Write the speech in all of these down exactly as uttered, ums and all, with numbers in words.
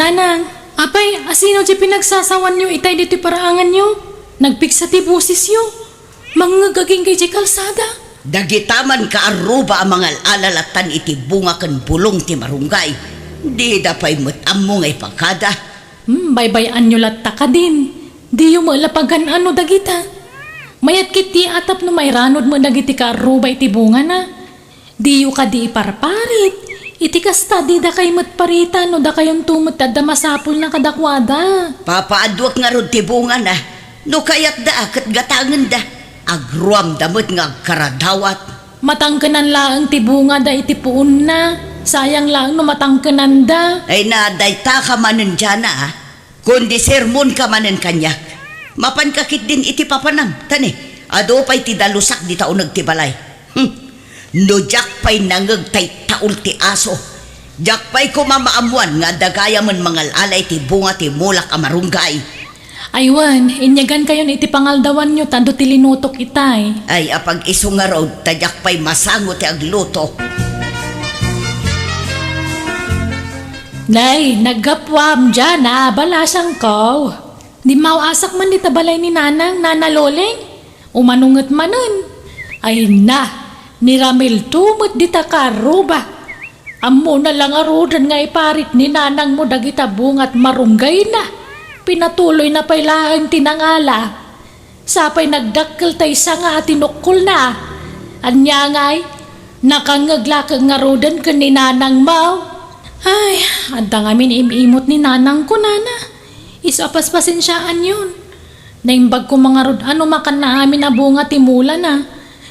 Nanang, apay, asino ti pinagsasawanyo itay ditoy paraanganyo? Nagpigsa ti bosesyo. Mangngeg agingga idiay kalsada. Dagita man kaarruba a mangal-ala lattan iti bunga ken bulong ti marunggay. Dida pay met ammo nga ipagkada. Hmm, baybay-anyo latta kadin. Diyo met la pagan-ano dagita. Mayat ketdi a tapno mairanod met dagiti kaarruba iti bungana. Diyo kadi iparparit. Iti kasta, didakay met paritan no dakayonto met ti adda masapulna kadakuada. Papaaduek ngarud ti bungana. No kayatda, ket gatangenda. Agruamda met nga agkaradawat. Matangkenan laeng ti bungada iti puonna. Sayang laeng no matangkenanda. Ay na, dayta ka manen diana, a. Kundi sermonka manen kaniak. Mapanka ketdin iti papanam, ta ne, adu pay ti dalusak dita uneg ti balay. Hmm. No diak pay nangngeg ta ittaul ti aso, diak pay koma maammuan nga adda gayamen mangal-ala iti bunga ti mulak a marunggay. Ay wen, inyagankayon iti pangaldawanyo ta adu ti linutok itay. Ay, apag-isu ngarud, ta diak pay masango ti agluto. Nay, naggapuam diana, balasangko. Dimmaw-asak man dita balay ni Nanang, Nana Loleng. Umano nget manen? Ay na, ni Ramilto met dita kaarruba. Ammona la ngaruden nga iparit ni nanangmo dagita bungat marunggayna. Pinatuloyna pay laeng ti nangala. Sapay nagdakkel tay sanga a tinukkolna. Ania ngay, nakangngeg la ket ngaruden ken ni nanangmo. Ay, adda ngamin im-imot ni nanangko, nana. Isu a paspasensiaanyon. Naimbag koma ngarud a no makanna amin a bunga ti mulana.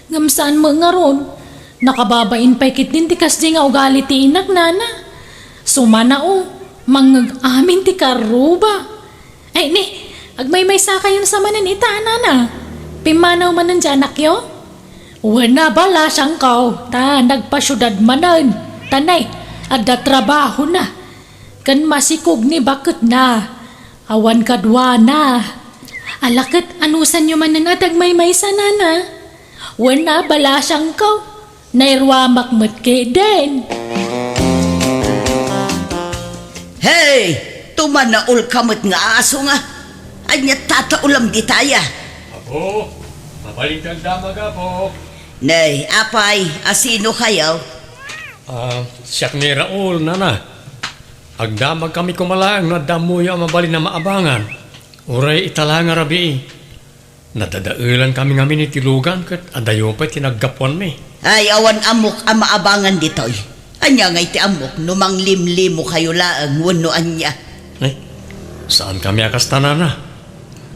Ngem saan met ngarud. Nakababain pay ketdin ti kasdi nga ugali ti inak, nana. Sumanao, mangngeg amin ti kaarruba. Ay, ni, agmaymaysakayon sa manen ita, nana. Pimmanaw manen ti anakyo? Wen a, balasangko, ta nagpasiudad manen. Ta ne, adda trabahona. Ken masikog ni baketna. Awan kaduana. Ala ket, anusanyo manen a ti agmaymaysa, nana? Wen a, balasangko. Nairuamak met ketdin. Hey! Tumanaol ka met nga aso nga. Ania tataulam ditaya? Apo, mabalin kang damag, Apo. Nay, apay, asino kayo? Ah, siak ni Raul, nana. Agdamag kami koma laeng no adda ammoyo a mabalin a maabangan. Uray ita la nga rabii. Nadadaelan kami ngamin iti lugan ket adayo pay ti naggapuanmi. Ay, awan ammok a maabangan ditoy. Ania ngay ti ammok no manglimlimo kayo laeng wenno ania? Ay, saan kami a kasta, nana.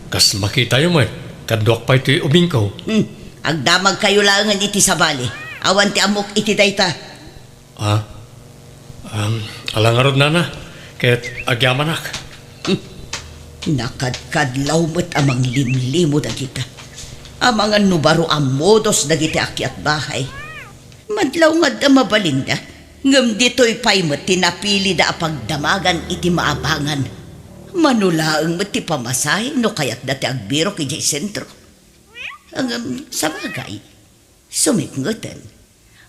Kas makitayo met, kaduak pay toy ubingko. Hmm, agdamag kayo laengen iti sabali. Awan ti ammok iti dayta. Ah? Um, ala ngarud, nana, ket agyamanak. Hmm. Nakadkadlaw met a manglimlimo dagita. Amangan no baro a modos dagiti akiat bahay. Madlaw nga adda mabalinda, ngem ditoy pay met ti napilida a pagdamagan iti maabangan. Mano laeng met ti pamasahe no kayatda ti agbirok idiay sentro. Ngem sabagay, sumipngeten.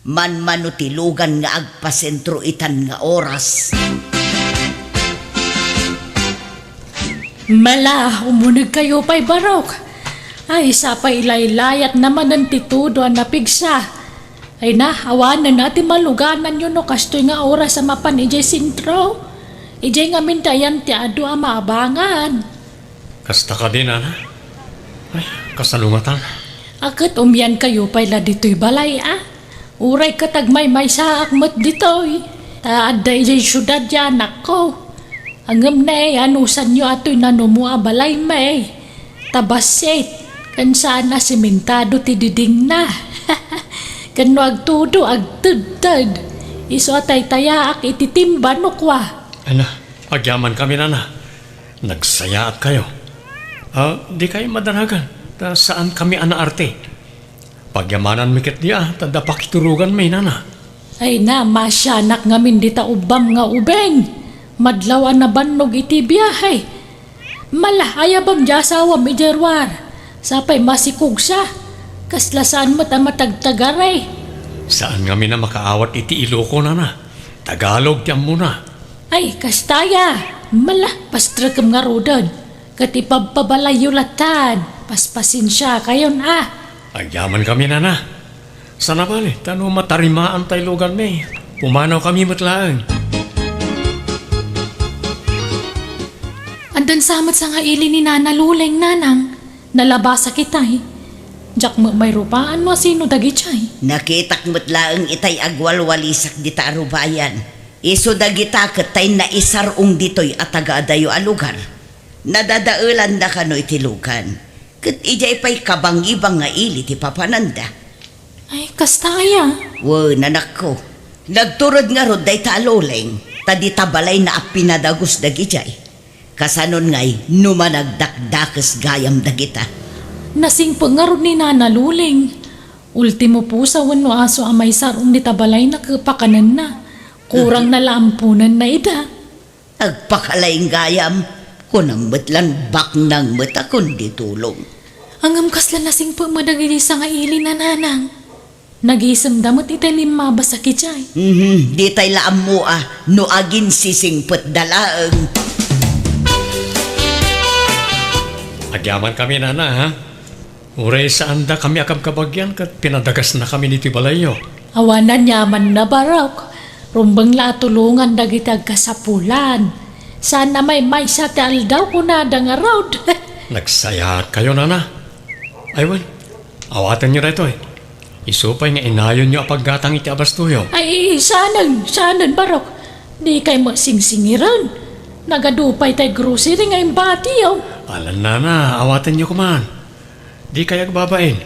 Manmano ti lugan nga agpasentro itan nga oras. Mala, umunegkayo pay barok. Ay, sapay ilaylayat na manen ti tudo a napigsa. Ay na, awanen a ti malugananyo no kastoy nga oras a mapan idiay sentro. Idiay ngamin ti ayan ti adu a maabangan. Kasta kadi, nana? Ay, kasano ngatan? A ket umiankayo pay la ditoy balay, a? Uray ket agmaymaysaak met ditoy. Ta adda idiay siudad ti anakko. Ngem ne, anusanyo a toy nanumo a balay met. Ta bassit, ken saan a simentado ti didingna. Ken no agtudo, agtedted. Isu a taytayaak iti timba no kua. Ana, agyamankami, nana. Nagsayaatkay. A, dikay madanagan, ta saankami a naarte. Pagyamananmi ketdi a, ta adda pakituroganmi, nana. Ay na, masianak ngamin dita ubbam nga ubing. Madlaw a nabannog iti biahe. Mala, ayabam ti asawam idiay ruar. Sapay masikogsa. Kasla saan met a matagtagari. Saan ngamin a makaawat iti Iloko, nana. Tagalog ti ammona. Ay, kasta ya. Mala, pastrekem ngaruden. Ket ipabpabalayyo latan. Paspasensiakayon a. Agyamankami, nana. Saan a bale, ta no matarimaan tay lugarmi, pumanawkami met laeng. Addan sa met sangaili ni Nana Luleng, nanang. Nalabasak itay. Diak met mairupaan no asino dagitay. Nakitak met laeng itay agwalwalisak dita a rubayan. Isu dagita ket tay naisar-ong ditoy a tagaadayo a lugar. Nadadaelanna kano iti lugan. Ket idiay pay kabangibang nga ili ti papananda. Ay, kasta aya? Wen, anakko. Nagturod ngarud dayta a Luleng, ta dita balayna a pinadagus dagidiay. Kasanon ngay no managdakdakes gayam dagita? Nasingpet ngarud ni Nana Luleng. Ultimo pusa wenno aso a maisar-ong dita balayna ket pakanenna. Kurangna la amponenna ida. Agpakalaing gayam, kunam met lan baknang met a kundi tulong. Ngem kasla nasingpet met dagiti sangaili, nanang. Nagisemda met iti limmabas a kidiay. Mhm, ditay la ammo a no aginsisingpetda laeng. Agyamankami, nana, ha? Uray saandakami a kabkabagian ket pinadagasnakami ditoy balayyo. Awan aniamanna, Barok. Rumbeng la a tulongan dagiti agkasapulan. Saan a maymaysa ti aldaw, kunada ngarud. Nagsayaatkayo, nana. Ay, wen, awatenyo daytoy. Isu pay nga inayonyo a paggatang iti abastoyo. Ay, saanen, saanen, Barok. Dikay met singsingiren. Nagadu pay tay grocery nga imbatiyo. Alan, nana, awatenyo koma. Dikay agbabain.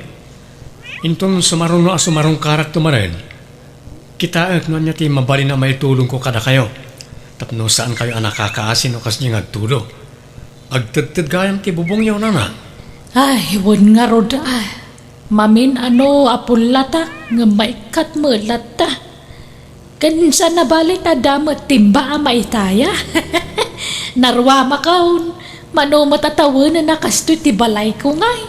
Inton sumaruno a sumarungkarakto manen, kitaek no ania ti mabalin a maitulongko kadakayo. Tapno saankayo a nakakaasi no kasdiay nga agtudo. Agtedted gayam ti bubongyo, nana. Ay, wen ngarud, a. Mamin-ano a pullatak, ngem maikkat met latta. Ken saan a bale ta adda met timba a maitaya. Naruamakon, mano met a tawenen a kastoy ti balayko ngay.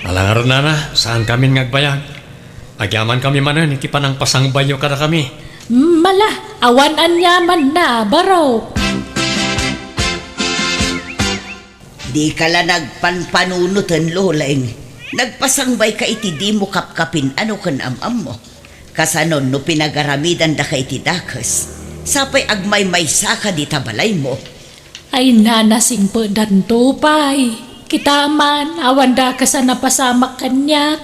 Ala ngarud, nana, saankamin nga agbayag. Agyamankami manen iti panangpasangbayyo kadakami. Mala, awan aniamanna, Barok. Dika la nagpanpanunoten, Luleng. Nagpasangbayka iti dimo kapkapin-ano ken am-ammo. Kasanon no pinagaramidandaka iti dakes, sapay agmaymaysaka dita balaymo. Ay, nana, singpetdanto pay. Kita man, awan dakes a napasamak kaniak.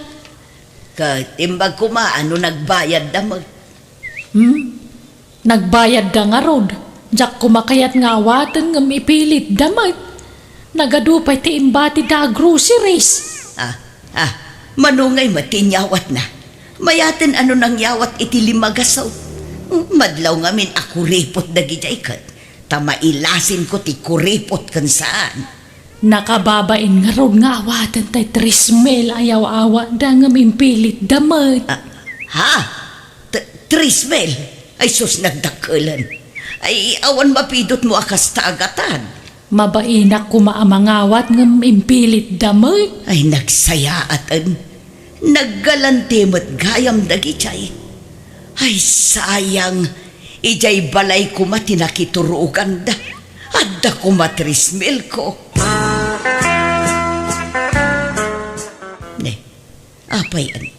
Ket imbag koma a no nagbayadda met. Hmm? Nagbayadda ngarud. Diak koma kayat nga awaten ngem ipilitda met. Nagadu pay ti imbatida a groceries. Ah, ah, mano ngay met ti inyawatna? Mayaten a no nangyawat iti lima gasut. Madlaw ngamin a kuripot dagidiay ket ta mailasinko ti kuripot ken saan. Nakababain ngarud nga awaten tay tres mil a yaw-awatda ngem impilitda met. Ah, ha? T-, tres mil? Ay sus, nagdakkelen. Ay, awan mapidutmo a kasta a gatad. Mabainak koma a mangawat ngem impilitda met. Ay, nagsayaaten. Naggalanti met gayam dagidiay. Ay, sayang. Idiay balay koma ti nakituroganda. Adda koma tres mil ko. Ne, apay, an-,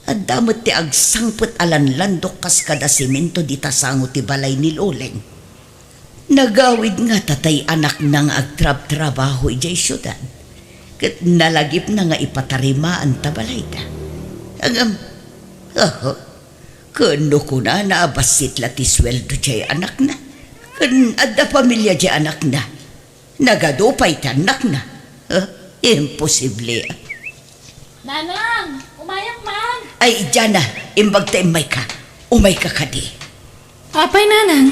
adda met ti agsangpet a lanlandok kas kada semento dita sango ti balay ni Loleng. Nagawid ngata tay anakna nga agtrabtrabaho idiay siudad, ket nalagipna nga ipatarimaan ta balayda. Ngem, aha, ken no kunana a bassit la ti sueldo diay anakna, ken adda pamilia diay anakna, nagadu pay ti annakna. Ah, imposible. Nanang, umayak man. Ay, Jana, imbag ta immayka. Umayka kadi. Apay, nanang?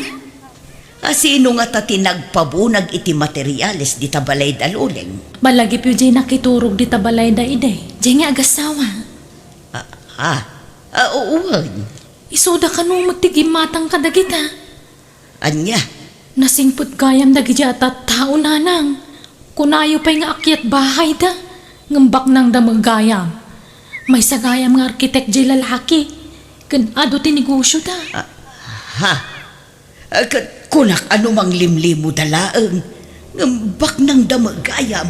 A, sino ngata ti nagpabunag iti materiales dita balayda, Loleng? Malagipyo diay nakiturog dita balayda idi. Diay nga agasawa. Ah, ah, ah, wen. Isuda kano met ti gimmatang kadagita? Ania? Nasingpet gayam dagiti a tattao, nanang. Kunayo pay nga akyat bahayda, ngem baknangda met gayam. Maysa gayam nga arkitek diay lalaki, ken adu ti negosioda. Ah, ha? Ah, ket kunak a no manglimlimuda laeng, ngem baknangda met gayam.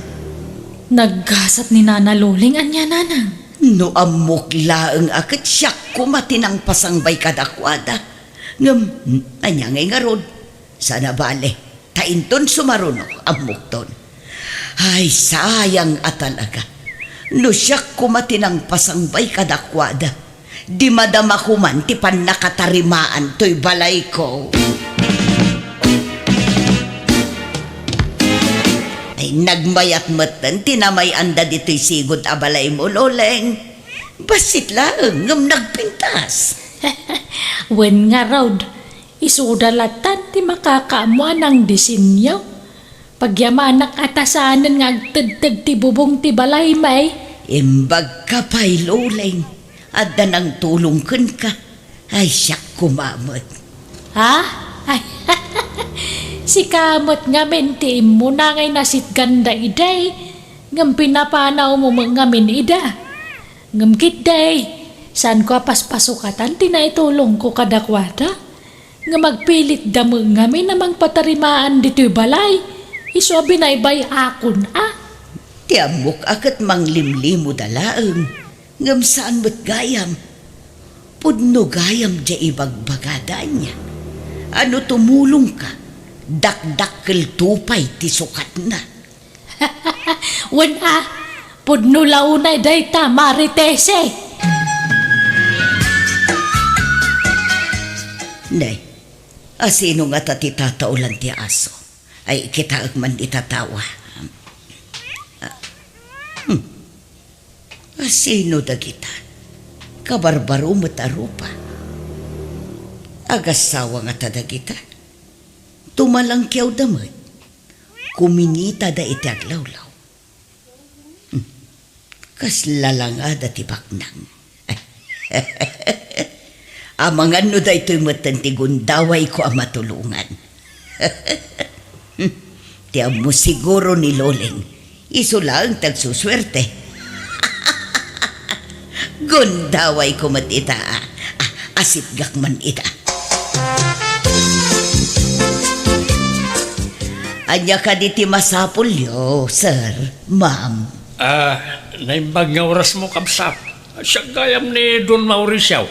Naggasat ni Nana Loleng, ania, Nanang? No ammok laeng a ket siak koma ti nangpasangbay kadakuada. Ngem, ania ngay ngarud? Saan a bale, ta inton sumaruno, ammokton. Ay, sayang a talaga. No siak koma ti nangpasangbay kadakuada, di madama koman ti pannakatarimaan toy balayko. Ay, nagmayat metten ti namay-anda ditoy sigud a balaymo, Loleng. Bassit laeng ngem nagpintas. Wen ngarud, isuda lattan ti makakaammo a nangdisenyo. Pagyamanak a ta saanen nga agtedteg ti bubong ti balaymi. Imbagka pay, Loleng. Adda nangtulong kenka. Ay, siak koma met. Ha? Ay, sika met ngamin ti immuna ngay nasitganda idi, ngem pinapanawmo met ngamin ida. Ngem ketdi, saanko a paspasukatan ti naitulongko kadakuada. Ngem agpilitda met ngamin a mangpatarimaan ditoy balay, isu a binaybay-akon a. Ti ammok a ket manglimlimuda laeng, ngem saan met gayam. Pudno gayam diay ibagbagada ania. A no tumulongka, dakdakkelto pay ti sukatna. Wen a, pudno la unay dayta, Maritese. Nay, asino ngata ti tataolan ti aso? Ay, kitaek man ita tawa. Ah, hmm. Asino dagita? Kabarbaro met a rupa. Agassawa ngata dagita? Tumalangkiawda met. Kuminitada iti aglawlaw. Hmm. Kasla langada ti baknang. Amangan no daytoy metten ti gundawayko a matulongan. Hmm. Ti ammo siguro ni Loleng, isu laeng ti agsusuerte. Gundawayko met ita, a, a, asitgak man ita. Ania kadi ti masapulyo, sir, ma'am? Ah, naimbag nga orasmo, kabsat. Siak gayam ni Don Mauricio.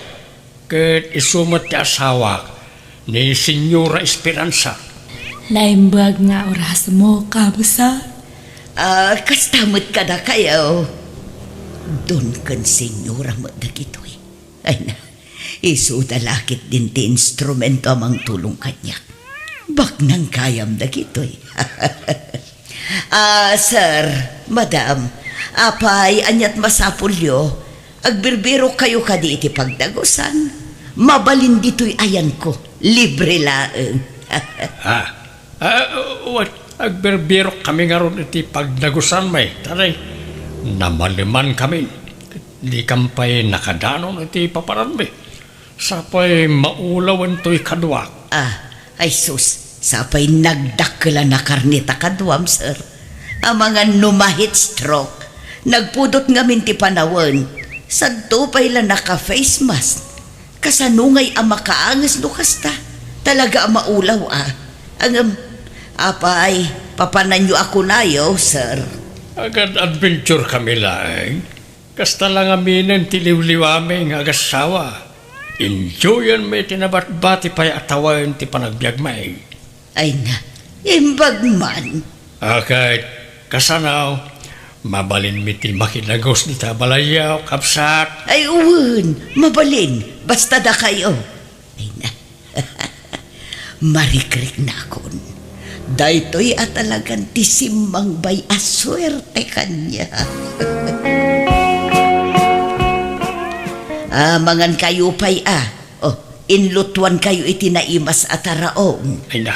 Ket isu met ti asawak, ni Señora Esperanza. Naimbag nga orasmo, kabsat. Ah, kasta met kadakayo. Don ken Señora met dagitoy. Ay na, isuda la ketdin ti instrumento a mangtulong kaniak. Baknang gayam dagitoy. Ah, sir, madam, apay, ania't masapulyo? Agbirbirokkayo kadi iti pagdagusan? Mabalin ditoy ayanko, libre laeng. Ah, ah, wen, agbirbirok kami ngarud iti pagdagusanmi, taray, namaleman kami. Dikam pay nakadanon iti papananmi. Sapay maulawen toy kaduak. Ah, ay sus, sapay nagdakkel a nakarni ta kaduam, sir. Amangan no ma-heat stroke, nagpudot ngamin ti panawen. Sadto pay la naka-face mask. Kasano ngay a makaanges no kasta? Talaga a maulaw a. Ngem, apay, papananyo a kunayo, sir? Agad-adventure kami laeng. Kasta la ngaminen ti liwliwami nga agassawa. Enjoyanmi ti nabatbati pay a tawen ti panagbiagmi. Ay na, imbag man. A ket, kasano, mabalinmi ti makidagus dita balayyo, kabsat? Ay, wen, mabalin, basta dakayo. Ay na. Marikriknakon. Daytoy a talagan ti simmangbay a suerte kaniak. Ah, mangankayo pay a. Oh, inlutuankayo iti naimas a taraon. Ay na,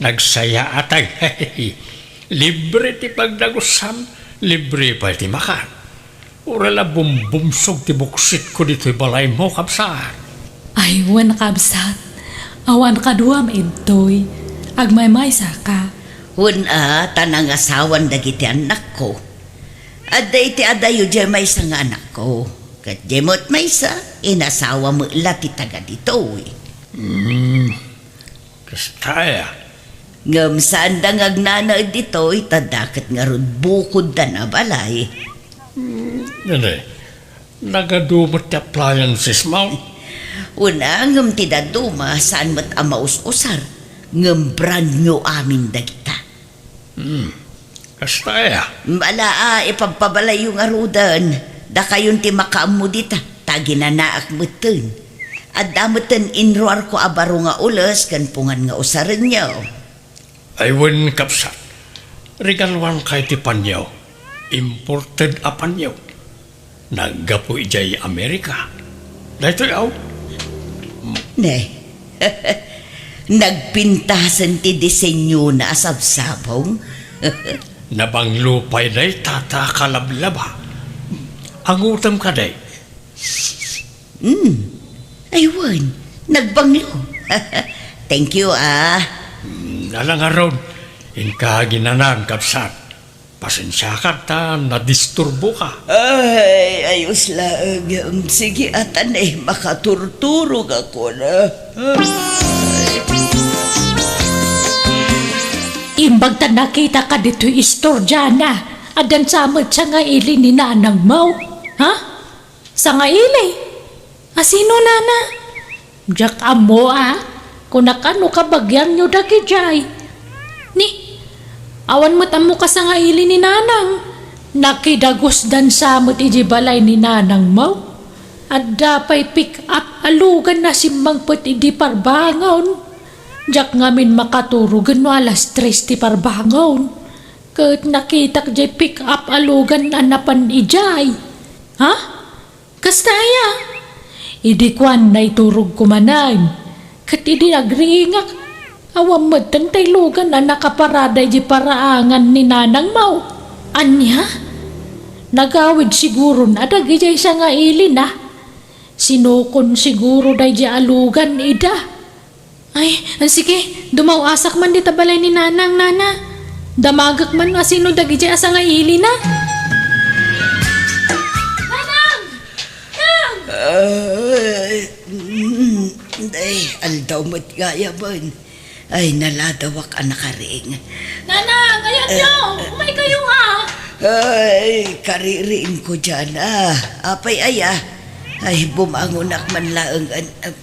nagsayaatag. Libre ti pagdagusam, libre pay ti makan. Uray la bumbumsog ti buksitko ditoy balaymo, kabsat. Ay, wen, kabsat. Awan kaduam intoy. Agmaymaysaka. Wen a, ta nangasawan dagiti annakko. Adda iti adayo diay maysa nga anakko. Ket diay met maysa, inasawa met la ti taga ditoy. Hmm. Kasta aya? Ngem saanda nga agnanaed ditoy, ta adda ket ngarud bukodda a balay. Nene, nagadu met ti appliances mo? Una, ngem ti dadduma, saan met a maus-usar, ngem brand new amin dagita. Hmm. Kasta aya? Bala a, ipabpabalayyo ngaruden. Dakayon ti makaammo dita, ta aginanaak metten. Adda metten inruarko a baro nga ules ken pungan nga usarenyo. Ay wen, kabsat. Regaluanka iti panyo. Imported a panyo. Naggapu idiay Amerika. Daytoy, aw. Ne. Nagpintasen ti disenyona a sabsabong. Nabanglo pay dayta ta kalablaba. Angutem kadi? Hmm. Ay, wen. Nagbanglo. Thank you, ah. Hmm, ala ngarud. Inka aginanaed, kabsat. Pasensiakan ta nadisturboka. Ay, ayos laeng. Sige, atan, eh, makaturturogakon. Imbag ta nakitaka ditoy istoriana, addan sa met sangaili ni nanangmo? Ha? Sangaili? A sino, nana? Diak ammo a, kunak a no kabagianyo dagidiay. Ni, awan met ammo kasangaili ni nanang. Nakidagusdan sa met idiay balay ni nanangmo. Adda pay pick-up a lugan a simmangpet idi parbangon. Diak ngamin makaturogen no alas tres ti parbangon. Ket nakitak diay pick-up a lugan a napan idiay. Ha? Kasta aya? Idi kuan, naiturogko manen. Ket idi agriingak, awan metten tay lugan a nakaparada idiay paraangan ni nanangmo. Ania? Nagawid siguron a dagidiay sangailina. Sinukon siguro daydiay a lugan ida. Ay, sige, dumaw-asak man dita balay ni nanang, nana. Damagek man no asino dagidiay a sangailina. Nanang! Nang! Ay, mm, ay, aldaw met gayamen. Ay, naladawak a nakaring. Nanang, ayanyo! Eh, umaykayo, ha! Ay, kaririingko diay, ah. Apay aya? Ay, bumangonak man laeng, an-, ah,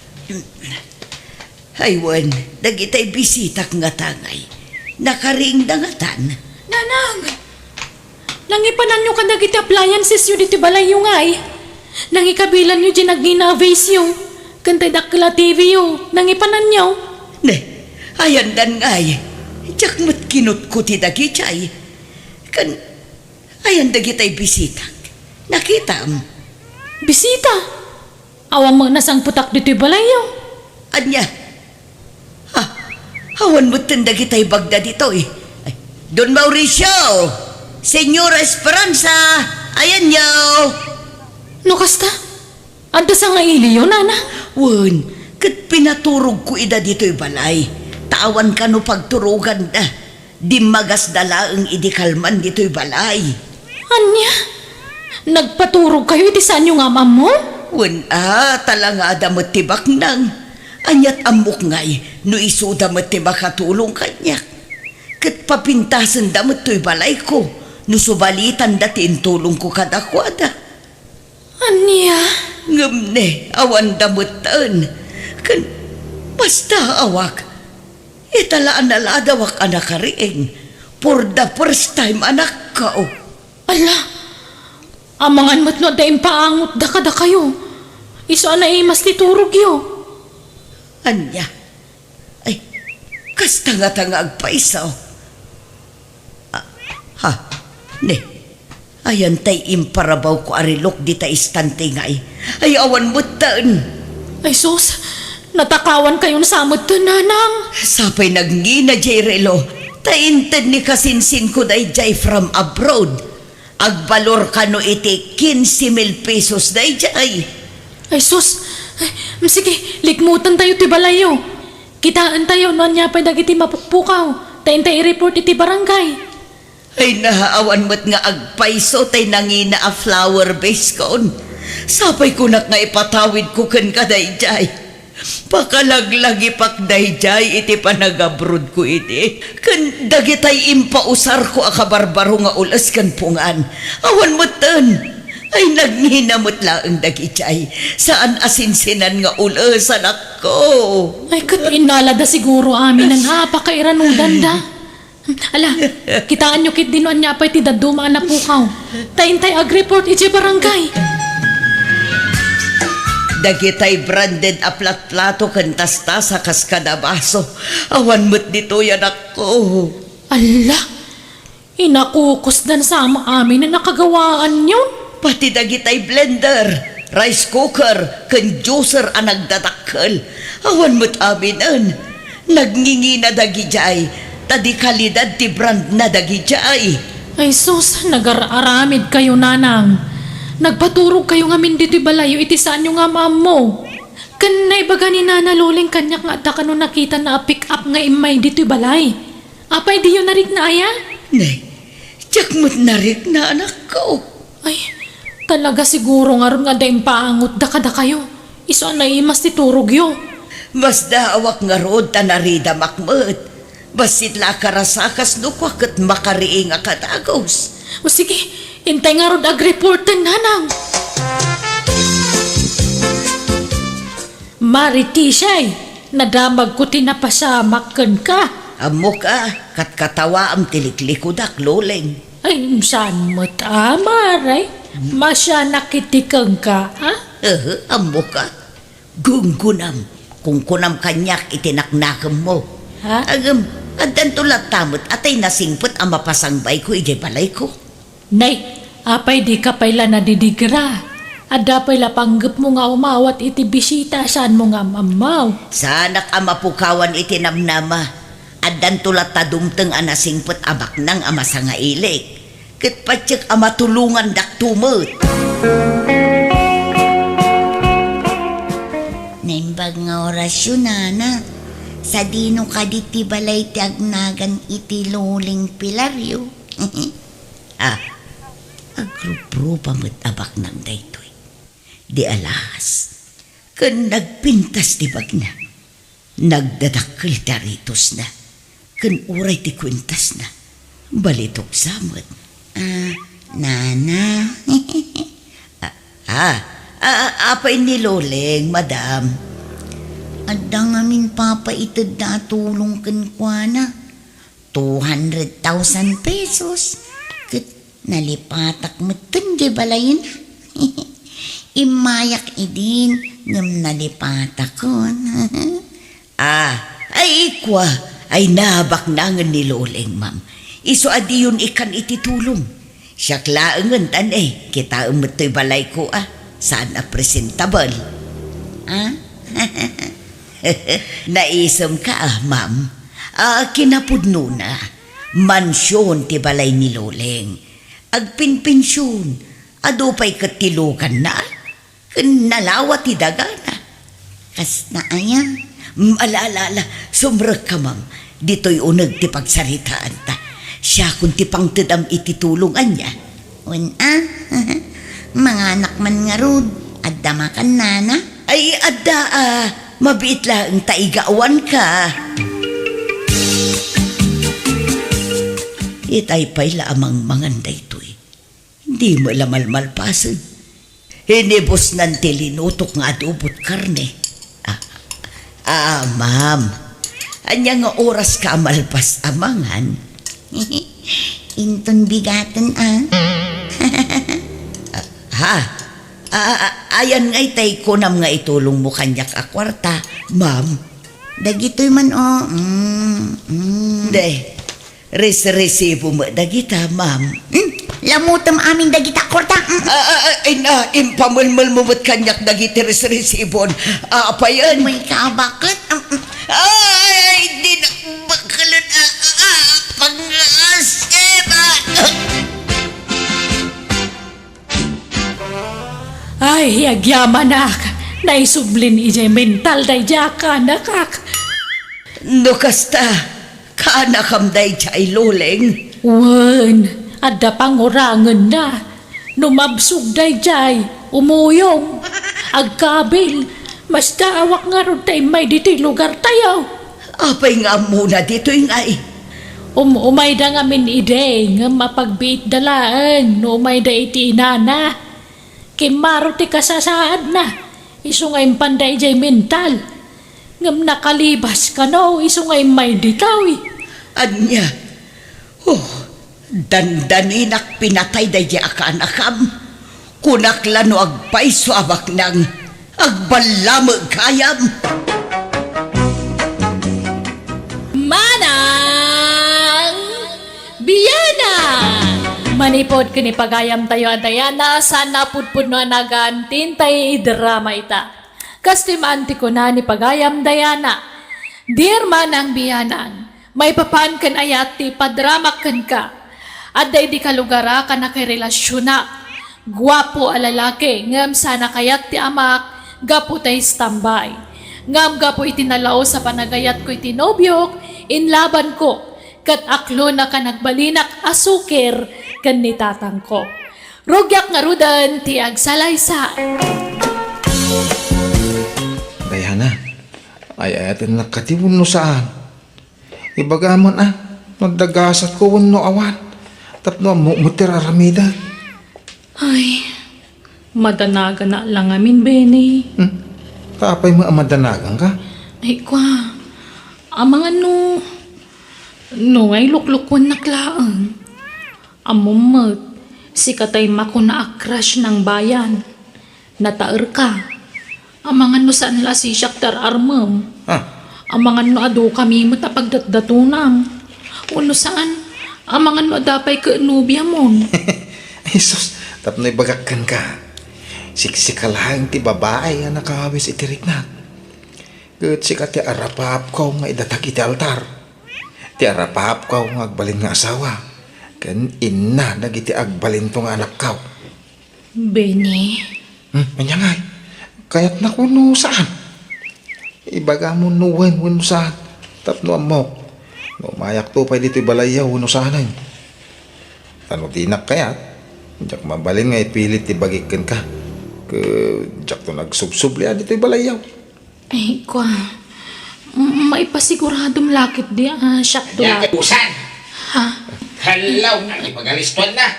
Ay, wen, dagitay bisitak ngata ngay. Nakariingda ngatan. Nanang! Nangipananyo kadagiti appliancesyo ditoy balayyo ngay. Nangikabilanyo diay nagngina a vaseyo. Ken tay dakkel a T V yo. Nangipananyo. Ne, ayandan ngay. Diak met kinutko ti dagidiay. Ken, ayan dagitay bisitak. Nakitam? Bisita? Awan met nasangpetak ditoy balayyo. Ania? Ha? Awan metten dagitay bagda ditoy. Ay, Don Mauricio! Señora Esperanza! Ayanyo! No kasta, adda sangailiyo, nana? Wen, ket pinaturogko ida ditoy balay. Ta awan kano pagturoganda. Dimmagasda laeng idi kalman ditoy balay. Ania? Nagpaturogkayo iti saanyo nga am-ammo? Wen a, talangada met ti baknang. Ania't ammok ngay no isuda met ti makatulong kaniak. Ket papintasenda met toy balayko no subalitanda ti intulongko kadakuada. Ania? Ngem ne, awanda metten. Ken basta awak, ita la a naladawak a nakariing. For the first time a nakkaw. Ala, amangan met no adda impaangotda kadakayo. Isu a naimas ti turogyo. Ania? Ay, kasta ngata nga agpayso. Ah, ha? Ne, ayan tay imparabawko a relok dita istante ngay. Ay, awan metten. Ay, sus, natakawankayon sa metten, nanang. Sapay nagngina diay relo, ta inted ni kasinsinko daydiay from abroad. Agbalor kano iti quince mil pesos daydiay. Ay, sus! Ay, mm, sige, likmutentayo ti balayyo. Kitaentayo no ania pay dagiti mapukpukaw, ta intay i-report iti barangay. Ay, naawan met nga agpayso tay nangina a flower vase kon. Sapay kunak nga ipatawidko kenka daydiay. Pakalaglagipak daydiay iti panagabrodko idi, ken dagitay impausarko a kabarbaro nga ul-es ken pungan. Awan metten. Ay, nagngina met laeng dagidiay. Saan a sinsinan nga ul-es, anakko. Ay, ket innalada siguro aminen a pakairanudanda. Ala, kitaenyo ketdi no ania pay ti dadduma a napukaw. Ta intay agreport idiay barangay. Dagitay branded a platplato ken tastasa kas kada baso. Awan met ditoy, anakko. Ala, inakukusdan sa am-, aminen a kagawaanyon. Pati dagitay blender, rice cooker, ken juicer a nagdadakkel. Awan met aminen. Nagngingina dagidiay, ta di kalidad ti brandna dagidiay. Ay sus, nagar-aramidkayo, nanang. Nagpaturogkayo ngamin ditoy balayyo iti saanyo nga am-ammo. Ken naibaga ni Nana Loleng kaniak nga adda kano nakitana a pick-up nga immay ditoy balay. Apay diyo narikna aya? Nay, diak met narikna, anakko. Ay, talaga siguro ngarud nga adda impaangotda kadakayo. Isu a naimas ti turogyo. Masdaawak ngarud ta naridamak met. Bassit la a karasakas no kua ket makariing a kadagus. O sige, intay ngarud agreporten, nanang. Mari Tisay, nadamagko ti napasamak kenka. Ammok a, katkatawaem ti liklikudak, Loleng. Ay, saan met a, Mare? Masianak iti kenka, ha? Ehe, ammok a. Gunggunam, kunkunam kaniak iti naknakemmo. Ha? Ngem, addanto latta met a tay nasingpet a mapasangbayko idiay balayko. Nay, apay dika pay la nadidigra? Adda pay la panggepmo nga umawat iti bisita a saanmo nga am-ammaw. Saanak a mapukawan iti namnama. Addanto latta dumteng a nasingpet a baknang a masangailik. Ket patiek a matulongandakto met. Naimbag nga orasyo, nana. Sadino kadi ti balay ti agnagan iti Loleng Pilario? Ah, agruprupa met a baknang daytoy. Di alas, ken nagpintas ti bagna. Nagdadakkel ti aritosna, ken uray ti kuentasna, balitok sa met. Ah, nana. Ah, ah, ah, apay ni Loleng, madam? Adda ngamin papaitedda a tulong kenkuana. Two hundred thousand pesos. Ket nalipatak metten diay balayna. Immayak idin, ngem nalipatakon. Ah, ay, kua, ay, nabaknangen ni Loleng, ma'am. Isu a diyon ikkan iti tulong. Siak laengen, tan, eh, kitaem met toy balayko, ah. Saan a presentable. Ah? Naisemka, ah, ma'am? Ah, kinapudnona, mansion ti balay ni Loleng. Agpinpension, adu pay ket ti luganna, ken nalawa ti dagana. Kasta aya? Mm, ala, ala, ala, sumrekka, ma'am. Ditoy uneg ti pagsaritaanta. Siakon ti pangtedam iti tulong, ania? Wen a, manganak man ngarud, adda makan, nana? Ay, adda a, mabiit laeng ta igawanka. Itay pay la a mangmangan daytoy. Di met la malmalpasen. Inibusnan ti linutok nga adobot karne. Ah, ah, ma'am. Ania nga oraska a malpas a mangan? Inton bigaten, ah. Ah, ha? Ah, ah, ah, ayan nga itay kunam nga itulongmo kaniak a kuarta, ma'am. Dagitoy man, oh. Mm, mm. Deh, res-resibo met dagita, ma'am. Hmm? Lamutem amin dagita, kuarta. Hmm? Ah, ah, ah, ay na, impamelmelmo met kaniak dagiti res-resibon. Ah, apayen? May kabaket. Hmm, hmm. Ay, di na, bakelen, ah, ah, ah, pangasip, ah. Ay, agyamanak, naisublin idiay mental daydiay a kaanakak. No kasta, kaanakam daydiay, Loleng? Wen, adda pangurangenna. No mabsog daydiay, umuyong, agkabil, Mastaawak ngarud ta immay ditoy lugartayo. Apay nga ammona ditoy ngay? Um-, umayda ngamin idi, ngem apagbiitda laeng no umayda iti inana. Kimmaro ti kasasaadna, isu nga impanda idiay mental. Ngem nakalibas kano, isu nga immay ditoy. Ania? Oh, dandaninak pinatay daydiay a kaanakam. Kunak la no agpayso a baknang, agballameg gayam. Manang Bianang! Manipud ken ipagayamtayo a Diana, saan a pudpudno a nagaan ti intay idrama ita. Kas ti maan ti kuna ni pagayam Diana, Dear Manang Bianang, maipapan ken ayat ti ipadramak kenka. Adda idi kalugara a nakirelasionak. Guapo a lalaki, ngem saan a kayat ti amak gapu ta istambay. Ngem gapu iti nalaus a panagayatko iti nobiok, inlabanko, ket aklonak a nagbalinak a sukir ken ni tatangko. Rugiak ngaruden ti agsalaysay. Diana, ay-ayatennak kadi wenno saan? Ibagam man a, no adda gasatko wenno awan, tapno ammok met ti ar-aramidek. Ay, madanagana la ngamin, Benny. Hmm? Apay met a madanaganka? Ay, kua, amangan no, no ngay luklukuennak laeng. Ammom met, sika tay makuna a crush nang bayan. Nataerka. Amangan no saan la a sisiak ti ar-armem. Ah. Amangan no adu kami met a pagdatdatonam. Wenno saan, amangan no adda pay ket nobiamon. Ay sus, tapno ibagak kenka. Siksika laeng ti babai a nakawis iti riknak. Ket sika ti arapaapko nga idatag iti altar. Ti arapaapko nga agbalin nga asawa, ken inna dagiti agbalinto nga anakko. Benny. Hmm, ania ngay? Kayatnak wenno saan? Ibagam no wen wenno saan, tapno ammok no umayakto pay ditoy balayyo wenno saanen. Ta no dinak kayat, diak mabalin nga ipilit ti bagik kenka. Ket diakto nagsubsubli a ditoy balayyo. Ay, kua. M-, maipasiguradom la ketdi a siakto la. Ania ket usan? Ha? Hello, agipagalistuan na.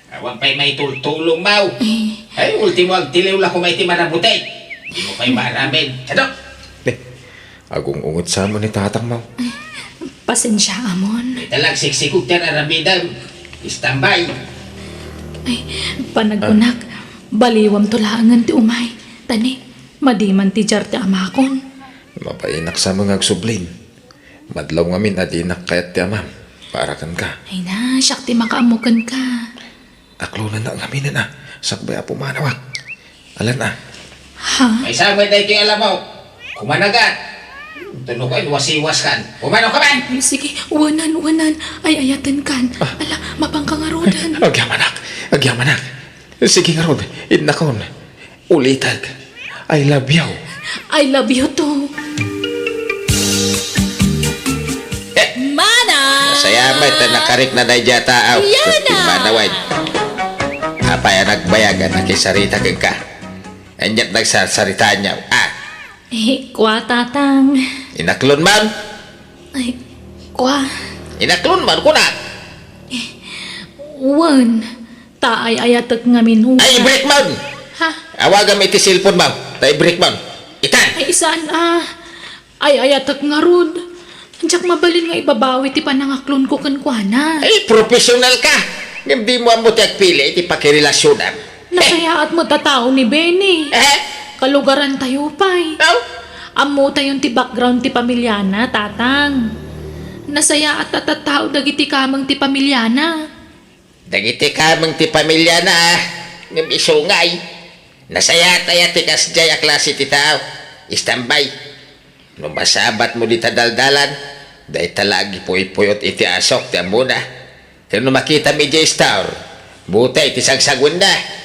Awan pay maitultulong, Maw. Eh. Ay, ultimo, agtiliw la koma iti marabutek. Dimo pay maaramid. Ano? Eh, agung-unget sa mo ni tatang, Maw. Pasensiaamon. Ita la agsiksikog ti ar-aramidem. Istambay. Ay, panagkunak, ah, baliwamto laengen ti umay. Tani, madi man ti diar ti amakon. Mabainak sa mo nga agsublin. Madlaw ngamin a dinak kayat ti amam para kenka. Ay na, siak ti makaammo kenka. Aklonennak ngaminen a, sakbay a pumanawak. Alan a. Ha? Maysa met daytoy a lamo. Kumanagat. Tuno ko, wasiwas kan. Pumanaw ka man! Ay, sige, wanan, wanan. Ay-ayaten kan. Ah. Ala, mapangka ngaruden. Agyamanak, agyamanak. Sige ngarud, innakon. Ulitek. I love you. I love you too. Eh. Mana! Masaya met ta nakarikna daydiay a tao. Yana! Ket pimmanawen. Apay a nagbayag a nakisarita kenka? Aniat nagsarsaritaanyo? Ah. Eh, kua, Tatang. Inaklon man? Ay, kua. Inaklon man, kunak. Eh, wen. Ta ay-ayatek ngamin unay. Ay, i-break man! Ha? Awagam iti cellphone mo. Ta i-break man. Itan! Ay, saan a. Ay-ayatek ngarud. Diak mabalin nga ibabawi ti panangaklonko kenkuana. Ay, professional ka! Ngem dimo ammo ti agpili iti pakirelasionam. Nasayaat met a tao ni Benny. Eh? Kalugarantayo pay. Aw? Ammotayon ti background ti pamiliana, Tatang. Nasayaat a tattao dagiti kameng ti pamiliana. Dagiti kameng ti pamiliana, a, ngem isu ngay. Nasayaat aya ti kasdiay a klase ti tao? Istambay. No masabatmo dita daldalan, dayta la agipuypuyot iti asok ti ammona. Ken no makitam idiay store, butay ti sagsagwenna.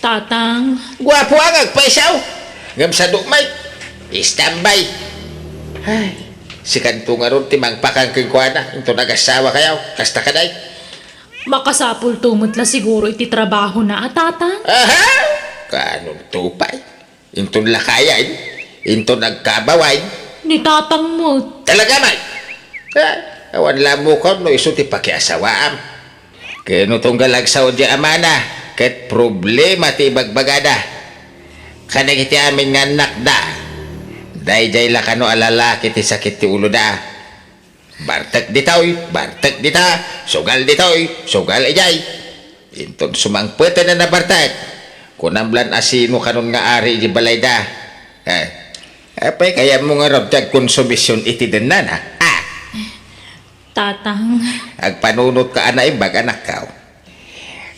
Tatang. Guapo nga agpayso. Ngem sadu met. Istambay. Ay, sikanto ngarud ti mangpakan kenkuana, inton agasawa kayo. Kasta kadi. Makasapulto met la siguro iti trabahona a, Tatang? Aha! Kaanonto pay? Inton la kaya, eh? Inton agkabaway. Ni tatang met. Talaga man! Eh, awan la ammok no isu ti pakiasawaam. Ken no tunggal agsao diay amana, ket problema ti ibagbagada. Kadagiti amin nga annakda, daydiay la kano a lalaki ti sakit ti uloda. Bartek ditoy, bartek dita, sugal ditoy, sugal idiay. Inton sumangpeten a nabartek, kunam lan a sino kanon nga ari iti balayda. Eh, apay kayatmo ngarud ti agkonsumision iti dennana? Ah! Tatang. Agpanunotka a naimbag, anakko.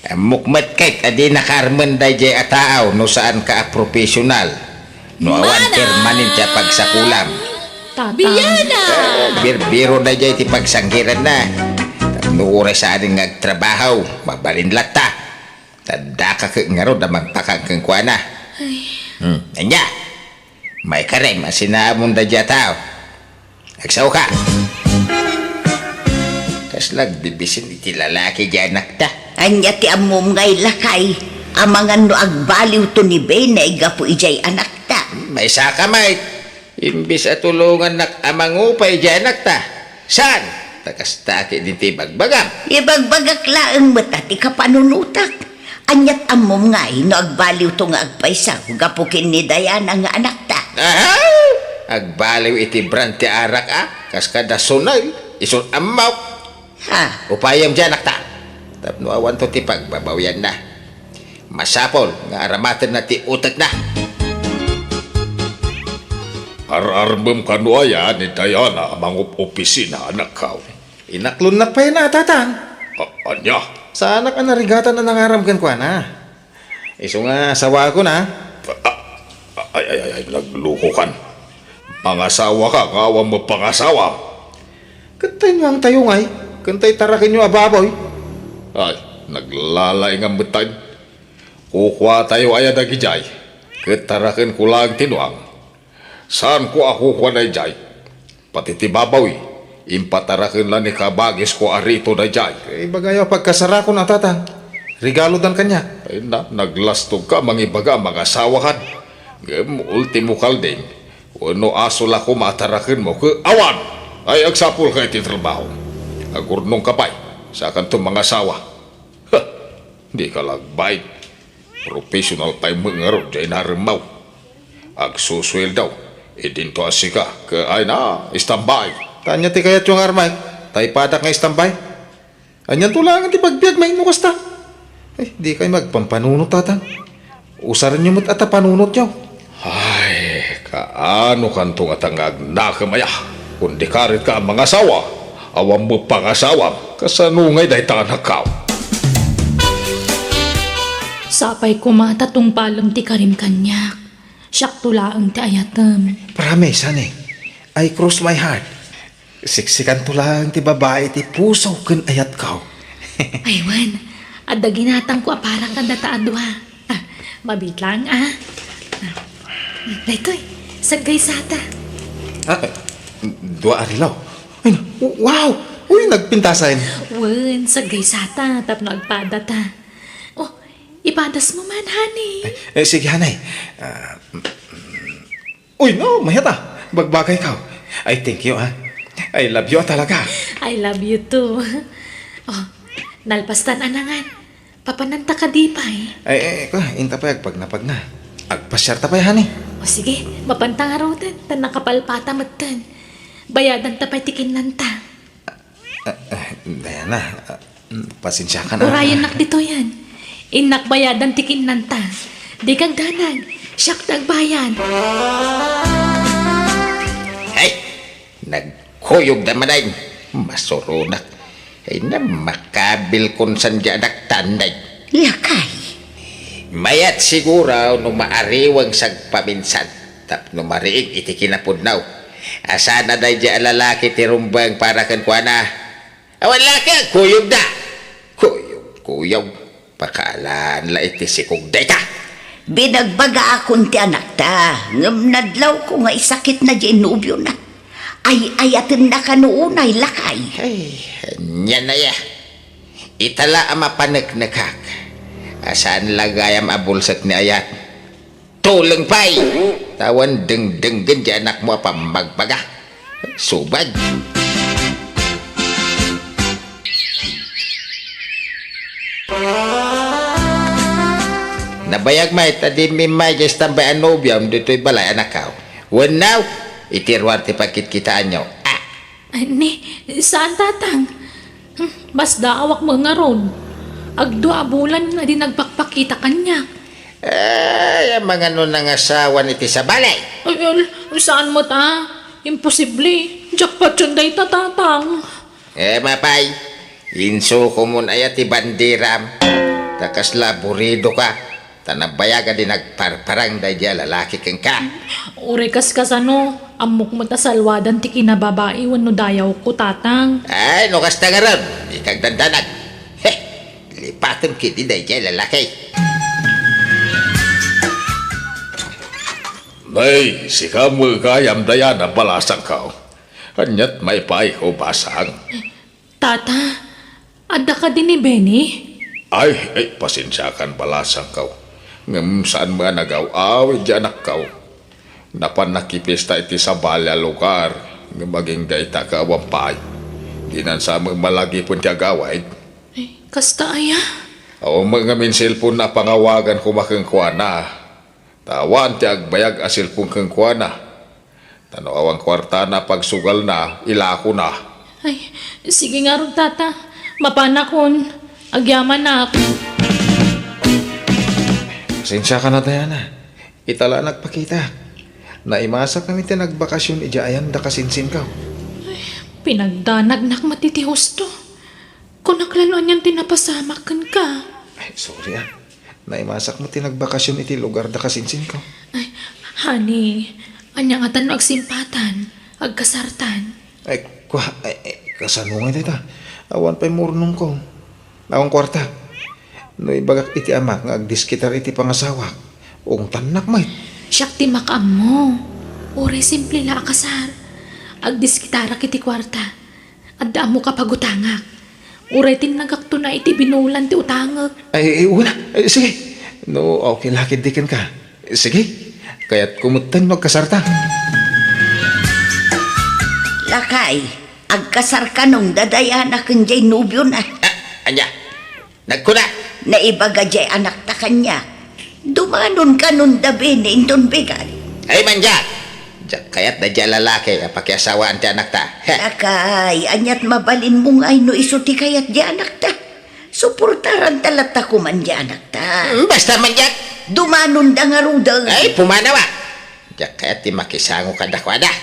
Ammok met ket a dinaka armen daydiay a tao no saanka a professional, no awan Mana! Permanente a pagsakulam. Tatang. Biana! Eh, birbiro daydiay ti pagsanggiranna. Tapno uray saanen nga agtrabaho, mabalin latta. Addaka ket ngarud a mangpakang kenkuana. Ay. Hmm, ania? Maikarem a sinaamon daydiay a tao. Agsaoka. Kasla agbibisin iti lalaki diay anakta. Ania ti ammom nga ilakay? Amangan no agbaliwto ni Bene gapu idiay anakta. Maisaka met. Imbes a tulongannak a mangupay idiay anakta. Saan? Ta kasta ket iti ibagbagam. Ibagbagak laeng met a ti kapanunotak. Aniat ammom ngay no agbaliwto nga agpayso gapu ken ni Diana nga anakta? Aha! Agbaliw iti brand ti arak a, kas kada Sunel, isun ammok. Ha? Upayem diay anakta. Tapno awanto ti pagbabawianna. Masapul nga aramatenna ti utekna. Ar-armem kano aya ni Diana a mangup-opisina, anakko? Inaklonnak pay na, Tatang. A-, ania? Saanak a narigatan a nangaram kenkuana. Isu nga asawakon, a. A-, a-, ay, ay, ay, ay, naglukokan. Mangasawaka nga awan met pangasawam. Ket tay nuangtayo ngay, ken tay tarakenyo a baboy. Ay, naglalaingam met tayo. Kukuatayo aya dagidiay, ket tarakenko laeng ti nuang. Saanko a kukua daydiay. Pati ti babawi, impataraken la ni kabagisko a Rito daydiay. Ibagayo a pagkasarakon a, Tatang. Regalodan kaniak. Ay na, naglastogka a mangibaga a mangasawakan. Ngem ultimo kalding, wenno aso la koma a tarakenmo ket awan! Ay, agsapulka iti trabaho. Agurnongka pay, saakanto mangasawa. Huh! Dika la agbain. Professional pay met ngarud diay inaremmo. Agsusueldo, idinto a sika, ket ay na, istambay. Ta ania ti kayatyo nga armek? Ta ipadak nga istambay? Anianto laeng ti pagbiagmi no kasta? Ay, dikay agpampanunot, Tatang. Usarenyo met a ta panunotyo. Ay, kaano kanto ngata nga agnakem aya? Kundi karit ka a mangasawa, awan met pangasawam, kasano ngay dayta, anakko? Sapay koma ta tungpalem ti karim kaniak. Siakto laeng ti ayatem. Promise, honey. I cross my heart. Siksikanto laeng ti babai ti puso ken ayatko. Ay, wen, adda ginatangko a para kadata a dua. Ah, mabiit laeng, a. Ah, daytoy, saggaysata. Ah, dua a relo. Ay, wow! Uy, nagpintasen. Wen, saggaysata, tapno agpadata. Oh, ipadasmo man, honey. Eh, eh, sige, honey. Ah, mm, mm. Uy, no, mayat a. Bagbagayko. Ay, thank you, a. I love you talaga. I love you too. Oh, nalpastan a nangan. Papananta kadi pay? Ay, ay, ko, inta pay agpagnapagna. Agpasiarta pay, honey. O sige, mapanta ngaruden, ta nakapalpata metten. Bayadanta pay ti kinnanta. Ah, ah, Diana, ah, mm, pasensiakan a. Urayennak ditoyen. Innak bayadan ti kinnanta. Dika agdanag, siak ti agbayad. Ay, nagkuyogda manen. Masuronak. Ay, na, makabilkon saan diay anakta, Nay. Lakay. Mayat siguro no maariweng sagpaminsan tapno mariing iti kinapudno. A saan a daydiay a lalaki ti rumbeng para kenkuana. Awan la ket kuyogda. Kuyog, kuyog. Pakaalan la iti sikog dayta. Binagbagaakon ti anakta, ngem nadlawko nga isakitna diay nobiona. Ay-ayatenna kano unay, lakay. Ay, ania aya. Ita la a mapaneknekak. A saan la gayam a bulsek ni ayat. Tuleng pay! Awan dengdenggen ti anakmo a pammagbaga. Subad. Nabayag met a dimmi immay diay tambay a nobiom ditoy balay, anakko. Wenno, iti ruar ti pagkitkitaanyo. Ah! Ay, ni, saan, Tatang. Hmm, masdaawak met ngarud. Agdua a bulan a di nagpakpakita kaniak. Ay, amangan no nangasawan iti sabali. Ay, al-, saan met a? Imposible. Diak patien dayta, Tatang. Eh, mapay, insukomon aya ti banderam. Ta kasla aburidoka. Ta nabayag a di nagparparang daydiay a lalaki kenka. Uray kaskasano, ammok met a salwadan ti kinababai wenno dayawko, Tatang. Ay, no kasta ngarud, dika agdandanag. Heh, lipatem ketdi daydiay a lalaki. Nay, sika met gayam, Diana, balasangko. Aniat maipaayko, basang? Tata, adda kadi ni Benny? Ay, ay, pasensiakan, balasangko. Ngem saan met a nagaw-awid ti anakko. Napan nakipiesta iti sabali a lugar, ngem agingga ita ket awan pay. Dinan sa met malagipen ti agawid. Ay, kasta aya? Awan met ngamin cellphone a pangawagan koma kenkuana. Ta awan ti agbayag a cellphone kenkuana. Ta no awan kuartana a pagsugalna, ilakona. Ay, sige ngarud, Tata. Mapanakon. Agyamanak. Pasensiakan a, Diana. Ita la a nagpakita. Naimasak ngamin ti nagbakasyon idiay ayan da kasinsinko. Ay, pinagdanagnak met iti husto. Kunak la no anian ti napasamak kenka. Ay, sorry, ah. Naimasak met ti nagbakasyon iti lugar da kasinsinko. Ay, honey, ania ngatan no agsimpatan, agkasartan? Ay, kua, ay, ay, kasano ngay dayta? Awan pay murnongko. Awan kuarta. No ibagak iti amak nga agdiskitar iti pangasawak, ungtannak met. Siak ti makaammo. Uray simple la a kasar. Agdiskitarak iti kuarta. Adda ammok a pagutangak. Uray tinnagakto na iti binulan ti utangek. Ay, ay, wala. Ay, sige. No, okay la ketdi kenka. Sige. Kayatko metten no agkasarta. Lakay, agkasar kano da Diana ken jay nobiona. Ah, ania? Nagkuna? Naibaga jay anakta kaniak. Dumanon kanon da Benny inton bigat. Ay, mandiak! Diak kayat daydiay a lalaki a pakiasawaan ti anakta. Heh. Lakay, aniat mabalinmo ngay no isu ti kayat jay anakta? Suportaranta latta koman jay anakta. Hmm, basta mandiak! Dumanon da ngaruden. Ay, pumanaw a! Diak kayat ti makisango kadakuada.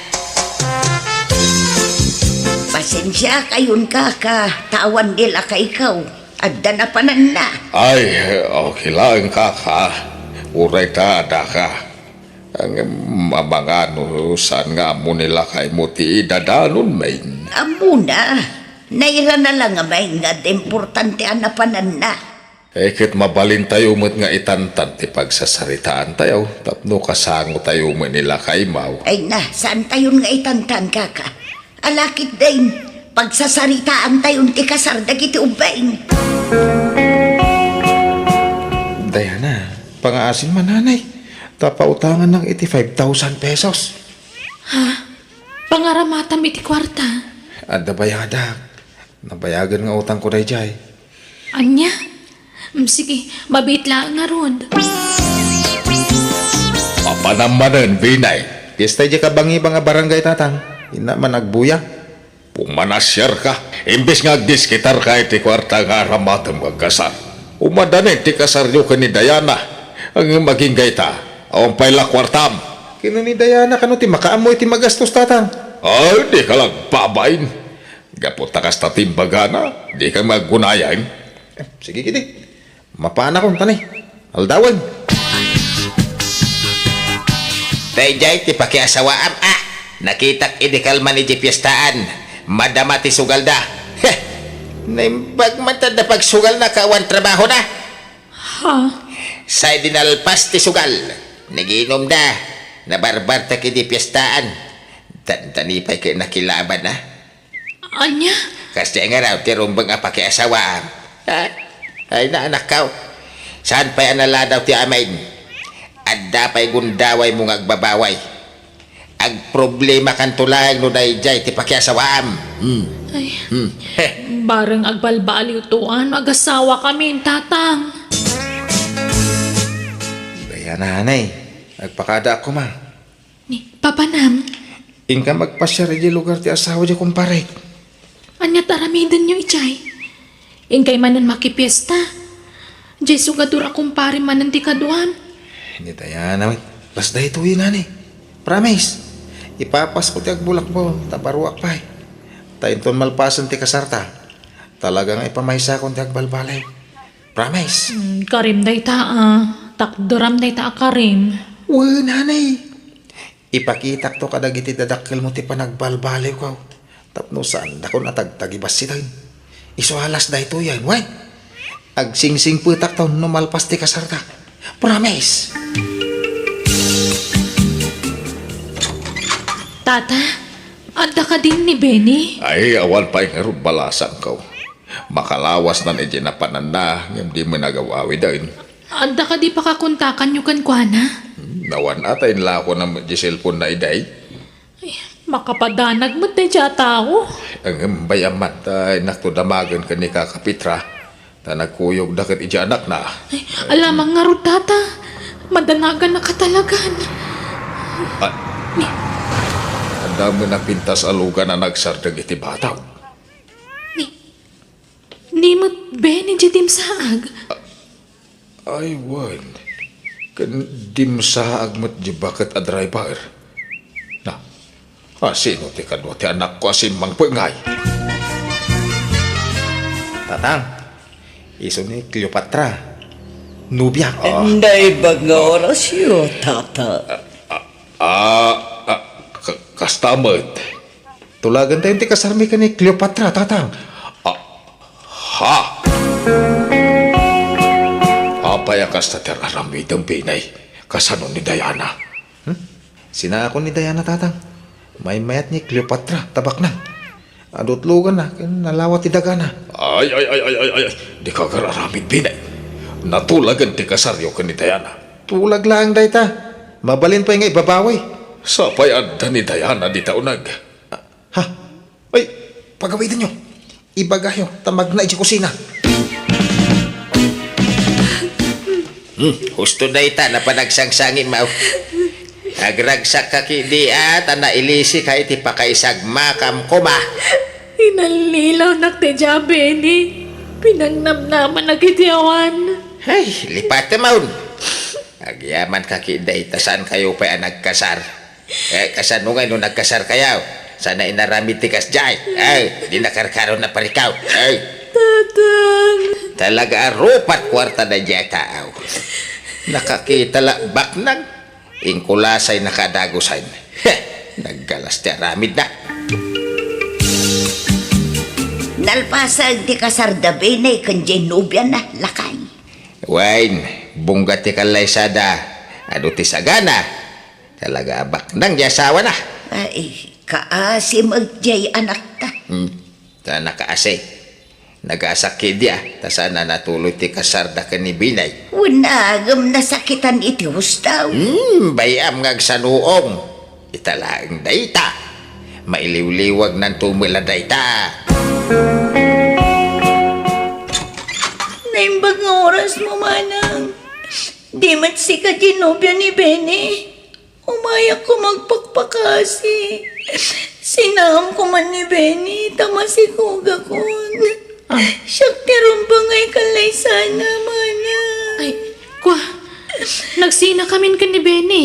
Pasensiakayon, kaka, ta awan ni lakayko. Adda napananna. Ay, okay laeng, kaka. Uray ta adda ka. Ngem amangan no saan nga ammo ni lakaymo ti idadanon, main. Ammona. Nairana la ngamin nga adda importante a napananna. Eh, ket mabalintayo met nga itantan ti pagsasaritaantayo tapno kasangotayo met ni lakaymo. Ay na, saantayon nga itantan, kaka. Ala ketdin, pagsasaritaantayon ti kasar dagiti ubbing. Diana, pangaasim man, nanay. Ta pautangannak iti five thousand pesos. Ha? Pangaramatam iti kuarta? Adda bayadak. Nabayagen nga utangko daydiay. Ania? Mm, sige, mabiit laeng ngarud. Mapanam manen, Benny. Piesta idiay kabangibang a barangay, Tatang. Inna man agbuya. Pumanasiarka. Imbes nga agdiskitarka iti kuarta nga aramatem nga agkasar. Umadanin ti kasaryo ken ni Diana. Ngem agingga ita, awan pay la kuartam. Ken ni Diana kano ti makaammo iti magastos, Tatang? Ay, dika la agbabain. Gapu ta kasta ti imbagana, dika met agguna, ay. Eh, sige, kidi. Mapanakon, tani. Aldawen. Daydiay ti pakiasawaam, a. Nakitak idi kalman idiay piestaan. Madama ti sugalda. Heh. Naimbag man ta da pagsugalna ket awan trabahona. Ha? Say dinalpas ti sugal. Nagiinumda. Nabarbartek idi piestaan. Dandani pay ket nakilaban, a. Ania? Kasdiay ngarud ti rumbeng a pakiasawaam. Ha? Ay, na, anakko. Saan pay a naladaw ti amin? Adda pay gundawaymo nga agbabaway. Agproblemakanto laeng no daydiay ti pakiasawaam. Hmm. Ay, Hmm. Heh. Bareng agbalbaliwto a no agasawakamin, Tatang. Dayana, anay. Agpakadaak koma. Ni, papanam? Inka agpasiar idiay lugar ti asawa diay kumparek. Ania ti aramidenyo idiay? Inkay manen makipiesta. Diay sugadur a kumpare manen ti kaduam. Ni Diana, wait. Las daytoyen, anay. Promise. Ipapasko ti agbulakbon, ta baruak pay. Ta inton malpasen ti kasarta, talaga nga ipamaysakon ti agbalbaliw. Promise. Hmm, karim dayta a. Takderam dayta a karim. Wen, anay. Ipakitakto kadagiti dadakkelmo ti panagbalbaliwko tapno saandakon a tagtagibassiten. Isu a las daytoyen, wen, agsingsingpetakto no malpas ti kasarta. Promise! Tata, adda kadin ni Benny? Ay, awan pay ngarud balasangko. Makalawasnan iti napananna, ngem di met agaw-awiden. Adda kadi pakakontakanyo kenkuana? Hmm, awan a, ta inlakona met di cellphone-na idiay. Ay, makapadanag met daydiay a tao. Ngem bay-am man, ta innakto damagen ken ni Kaka Petra, ta nagkuyogda ket idiay anakna. Ay, alamang ngarud, Tata. Madanagan na katalagan. Ah, adda met a pintas a lugan a nagsardeng iti bataw. Ni, Ni met Benny diay dimsaag. Ay, wen. Ken dimsaag met diay baket a driver. Na, a, sino ti kadua ti anakko a simmangpet ngay? Tatang, isu ni Cleopatra. Nobia. Ah. Naimbag nga orasyo, Tata. Ah, ah, ah, ka-, kasta met. Tulagentayon ti kasarmi ken ni Cleopatra, Tatang. Ah, ha? Apay a kasta ti ar-aramidem, Benny? Kasano ni Diana? Hmm? Sinakon ni Diana, Tatang. Maymayat ni Cleopatra, ta baknang. Adu ti luganna, ken nalawa ti dagana. Ay, ay, ay, ay, ay, ay, ay. Dika agar-aramid, Benny. Natulagen ti kasaryo ken ni Diana. Tulag laeng dayta. Mabalin pay nga ibabawi. Sapay adda ni Diana dita uneg. Ha? Ay, pagawidenyo. Ibagayo, ta magna idiay kusina. Hmm, husto dayta, napanagsangsangi, maw. Agragsak ka kidi, a, ta nailisika iti pakaisagmakam koma. Inallilawnak ti diay a Benny. Pinangnamnamanak iti awan. Ay, lipatem, maw. Agyaman ka kidi, ta saan kayo pay a nagkasar. Eh, kasano ngay no nagkasar kayo? Saan a inaramid ti kasdiay? Ay, di nakarkaro na parikaw. Ay. Tatang. Talaga a rupat kuarta daydiay a tao. Nakakita la baknang. Inkulasay nakadagusan. Heh, naggalas ti aramidna. Nalpasen ti kasar da Benny ken diay nobiana, lakay. Wen, bungga ti kallaysada. Adu ti sagana. Talaga a baknang diay asawana. Ay, kaasi met diay anakta. Hmm. Ta nakaasi. Nagasak kidi a, ta saan a natuloy ti kasarda ken ni Benny. Wen, ngem nasakitan iti husto. Hmm, bay-am nga agsanuong. Ita laeng dayta. Mailiwliwagnanto met la dayta. Naimbag nga orasmo, manang. Di met sika ti nobia ni Benny. Umayak koma agpakpakasi. Sinaamko man ni Benny, ta masikogakon. Ah. Siak ti rumbeng a kallaysana, manang. Ay, kua, nagsinakamin ken ni Benny.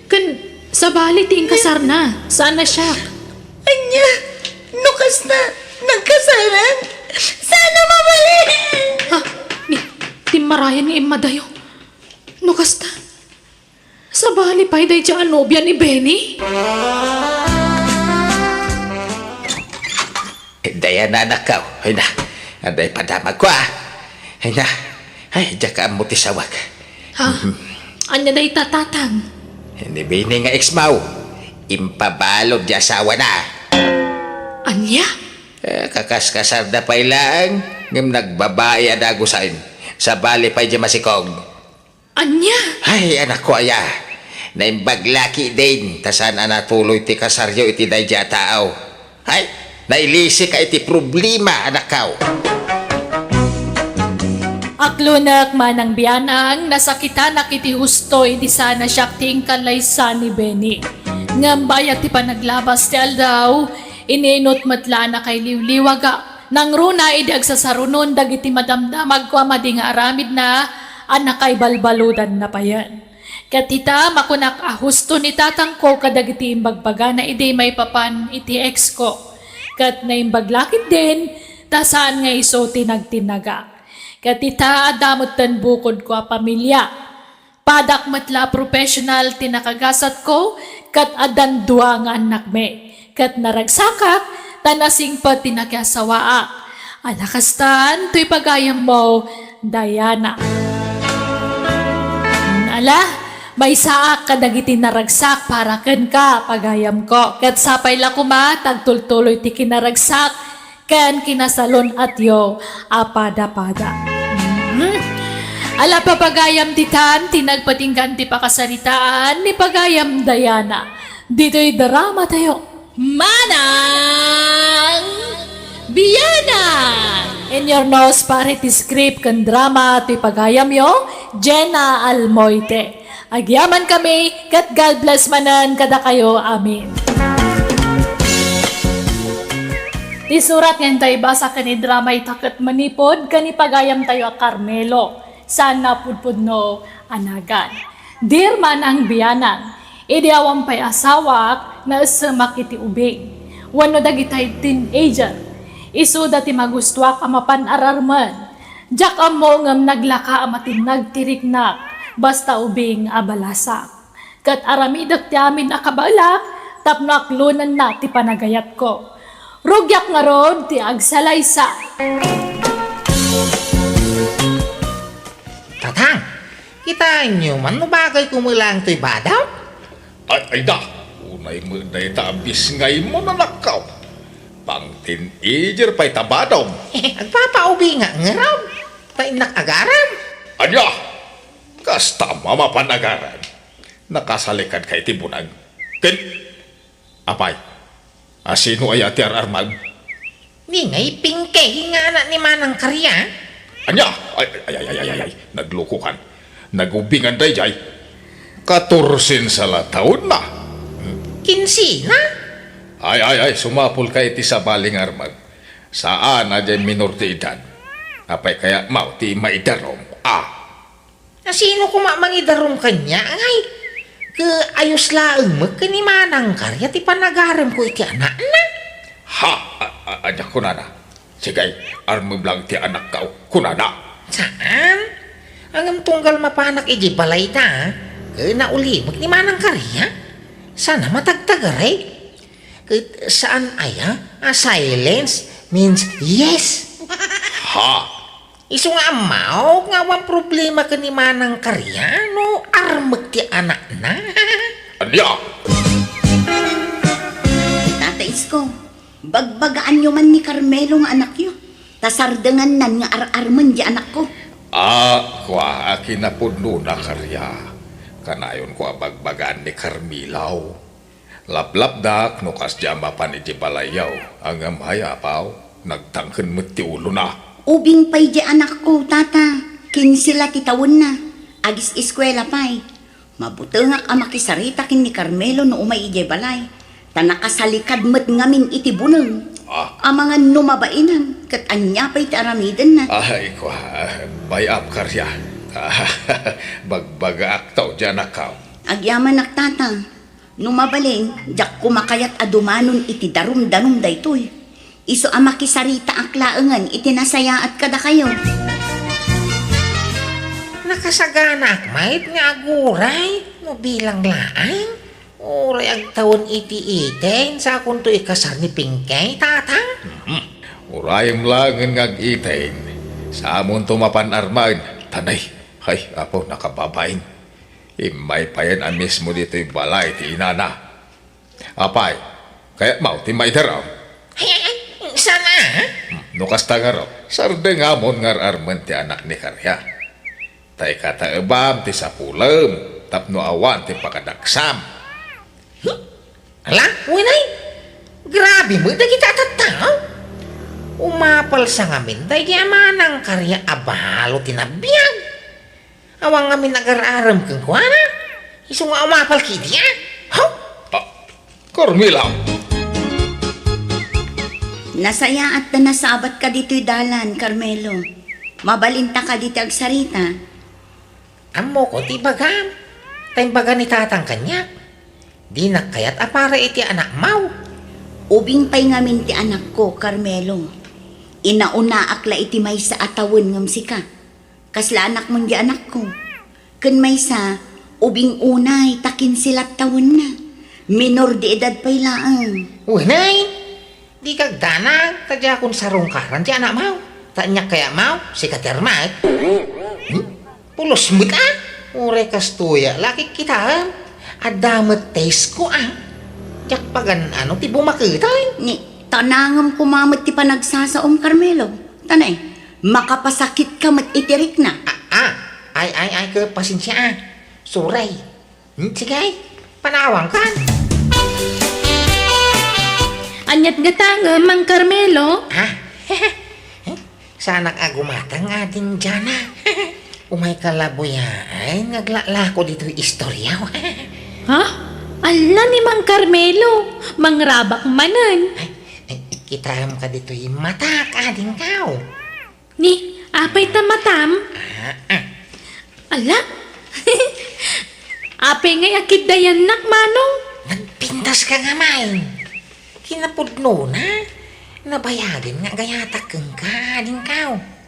Ken sabali ti inkasarna, saan a siak. Ania? No kasta, nagkasaran? Saan a mabalin? Ha? Ni, timmarayan nga immadayo. No kasta, sabali pay daydiay a nobia ni Benny? Diana, anakko. Ay na, adda ipadamagko, a. Ay na, ay, diak ammo ti sawag. Ha? Mhm. Ania dayta, Tatang? Ni Benny nga ex-mo, impabalud ti asawana. Ania? Eh, kakaskasarda pay laeng, ngem nagbabai a dagusan. Sabali pay diay masikog. Ania? Ay, anakko aya. Naimbag la ketdin, ta saan a natuloy ti kasaryo iti daydi a tao. Ay, nailisika iti problema, anakko. Aklonek, Manang Bianang, nasakitanak iti husto idi saan a siak ti inkallaysa ni Benny. Ngem bayat ti panaglabas ti aldaw, ininut met la a nakailiwliwagak. Nangruna idi agsasarunon dagiti madamdamagko a madi nga aramidna a nakaibalbaludanna payen. Ket ita, makunak a husto ni tatangko kadagiti imbagbagana idi maipapan iti ex ko. Ket naimbag la ketdin, ta saan nga isu ti nagtinnaga. Ket ita, adda metten bukodko a pamilia. Padak met la a professional ti nakagasatko, ket addan dua nga annakmi. Ket naragsakak, ta nasingpet ti nakiasawaak. Ala kastan, toy pagayammo, Diana. Ala, maysaak kadagiti naragsak para kenka, pagayamko. Ket sapay la koma, ta agtultuloy ti kinaragsak ken kinasalun-atyo a pada-pada. Mhm. Ala, pagayam ditan ti nagpatinggan ti pakasaritaan ni pagayam Diana. Ditoy drama tayo. Manang Bianang! In your nose, pare ti script ken drama ti pagayamyo, Jenna Almoite. Agyaman kami, ket God bless manen kadakayo. Amen. Ti surat nga inta ibasa ken idrama ita ket manipud ken ni pagayamtayo a Carmelo, saan a pudpudno a nagan. Dear Manang Bianang, idi awan pay asawak, naessemak iti ubing wenno dagitay teenager. Isuda ti magustuak a mapan-ararmen. Diak ammo ngem naglaka a matinnag ti riknak, basta ubing a balasak. Ket aramidek ti amin a kabaelak tapno aklonenna ti panagayatko. Rugiak ngarud ti agsalaysa. Tatang, kitaenyo man no bagay kumelang toy badaw? Ay, ayda, unay met dayta a bisngaymo, anakko. Pang-teenager pay ta badom. Agpapaubingak ngarud, ta innak agaram. Ania? Kasta a mapan agaram? Nakasalikadka iti bunag. Ken, apay, a sino aya ti ar-armag? Ni ngay Pingkay nga anak ni Manang Karya. Ania? Ay, ay, ay, ay, ay, ay, ay, naglukokan. Nagubingan daydiay. Katorsensa la taonna. Kinsena? Ay, ay, ay, sumapulka iti sabali nga armag. Saan a diay minor ti edad. Apay kayatmo ti maidarum? Ah. Asino koma mangidarum kaniak, ngay? Ket ayos laeng met ken ni Manang Karya ti panagaremko iti anakna. Ha? A, a, ania kunana? Sige, armem lang ti anakko, kunana. Saan? Ngem tunggal mapanak idiay balay ta, ket naulimek ni Manang Karya. Saan a matagtagari. Ket saan aya a silence means yes? Ha? Isu nga ammok nga awan problema ken ni Manang Karya no armek ti anakna. Ania? Tata Isko, bagbagaanyo man ni Carmelo nga anakyo, ta sardengannan nga ar-armen ti anakko. Ah, kua a kinapudnona, Karya. Kanayonko a bagbagaan ni Carmelo. Laplapdak no kasdiay a mapan idiay balayyo, ngem hay apaw, nagtangken met ti ulona. Ubing pay diay anakko, tata. Kinse la ti tawenna. Agis-eskuela pay. Mabutengak a makisarita ken ni Carmelo no umay idiay balay. Ta nakasalikad met ngamin iti buneng. Ah. Amangan no mabainan, ket ania pay ti aramidenna. Ay, kua, bay-am, Karya. Bagbagaakto diay anakko. Agyamanak, tata. No mabalin, diak koma kayat a dumanon iti darumdanum daytoy. Isu a makisaritaak laengen iti nasayaat kadakayo. Nakasaganaak met nga aguray no bilang laeng. Uray agtawen iti iten, sakonto ikasar ni Pingkay, tata. Mhm. Urayem laengen nga ag-iten. Saamonto mapan armen. Tanay, hay, apo, nakababain. Immay payen a mismo ditoy balay ti inana. Apay, kayatmo ti maidarum? Ay, ay, ay, sana? Hmm, no kasta ngarud, sardengamon nga ar-armen ti anak ni Karya. Ta ikataebam ti sapulem tapno awan ti pakadaksam. Ala, uy, nay, grabe met dagiti a tattao. Umapal sa ngamin daydi a manangkaria a balo ti nabiag. Awan ngamin agar-arem kenkuana. Isu nga umapal ketdi a. Haw! Ah, Carmela! Nasayaat ta nasabatka ditoy dalan, Carmelo. Mabalinta kadi ti agsarita. Ammok ti ibagam. Ta imbaga ni tatang kaniak, dinak kayat a para iti anakmaw. Ubing pay ngamin ti anakko, Carmelo. Inaunaak la iti maysa a tawen ngem sika. Kasla anakmon di anakko. Ken maysa, ubing unay ta kinse la tawenna. Minor de edad pay laeng. Wenay, dika agdanag, ta diakon sarungkaran ti anakmaw. Ta aniak kayatmaw, sika ti armak. Hmm? Pulos met a? Uray kastoy a, la kitkitaem. Adda met taste ko a. Diak pagan-ano ti bumaketay. Ni, tanangem koma met ti panagsasaom, Carmelo. Tanay, makapasakitka met iti rikna. Ah, ah. Ay, ay, ay, ke, pasensia a. Sorry. Hmm, sige, panawangkan. Aniat nga tangem, Mang Carmelo? Ha? Eh, saanak a gumatang, Ading Jana. Umayka la buyaen nga aglaklako ditoy istorya. Ha? Ala ni Mang Carmelo, mangrabak manen. Ay, ay, kitaem ka ditoy matak, Adingko. Ni, apay ta matam? Ah, ah. Ala? Apay ngay a kiddayannak, Manong? Nagpintas ka nga, May. Kinapudnona, nabayagen nga agayatak kenka, Adingko.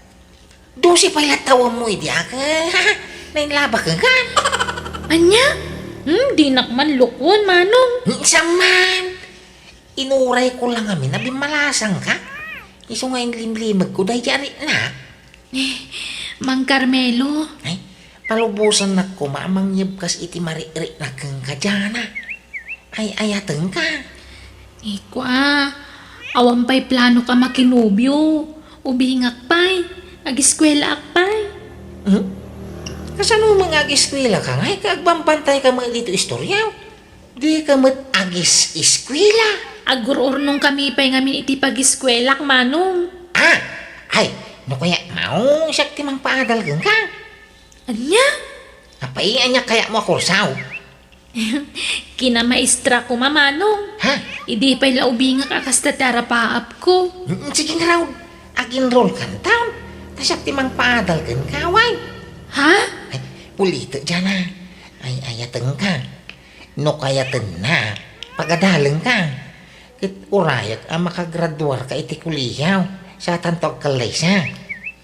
Dose pay la tawenmo idi a ket nainlabak kenka. Ania? Hmm, dinak man lukon, Manong. Saan man? Inurayko la ngamin a bimmalasangka. Isu nga inlimlimegko daydi a riknak. Eh, Mang Carmelo. Ay, palubosannak koma a mangyebkas iti maririknak kenka, Jana. Ay-ayatenka. Eh, kua, awan pay planoka makinobio. Ubingak pay. Agiskuelaak pay. Hmm? Kasano man nga agiskuelaka ngay ket agbambantayka met ditoy istorya? Dika met agis-eskuela. Agur-urnongkami pay ngamin iti pagiskuelak, Manong. Ah! Ay, no kayatmo, siak ti mangpaadal kenka. Ania? Apay, ania kayatmo a kurso? Kinamaestra koma, Manong. Ha? Idi pay la ubingak a kasta ti arapaapko. Mm, sige ngarud. Ag-enrollkanton. Ta siak ti mangpaadal kenka, wen. Ha? Ay, ulitek, Jana. Ay-ayatenka. No kayatennak, pagadalenka. Ket urayak a makagraduarka iti kolehiyo, saanto agkallaysa.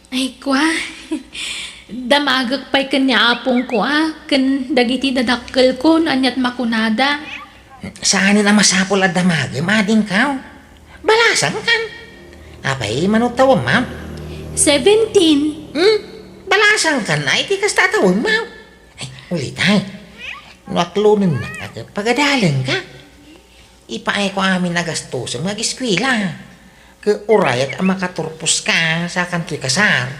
Ay, kua. Damagek pay ken ni apongko a, ken dagiti dadakkelko no aniat makunada. Saanen a masapul a damagem, Adingko. Balasangkan. Apay, mano tawenmo? Seventeen. Hmm? Balasangkan a iti kasta a tawenmo. Ay, ulitek. No aklonennak a ket pagadalenka. Ipaayko amin a gastosem nga agiskuela. Ket urayak a makaturposka, saankanto ikasar.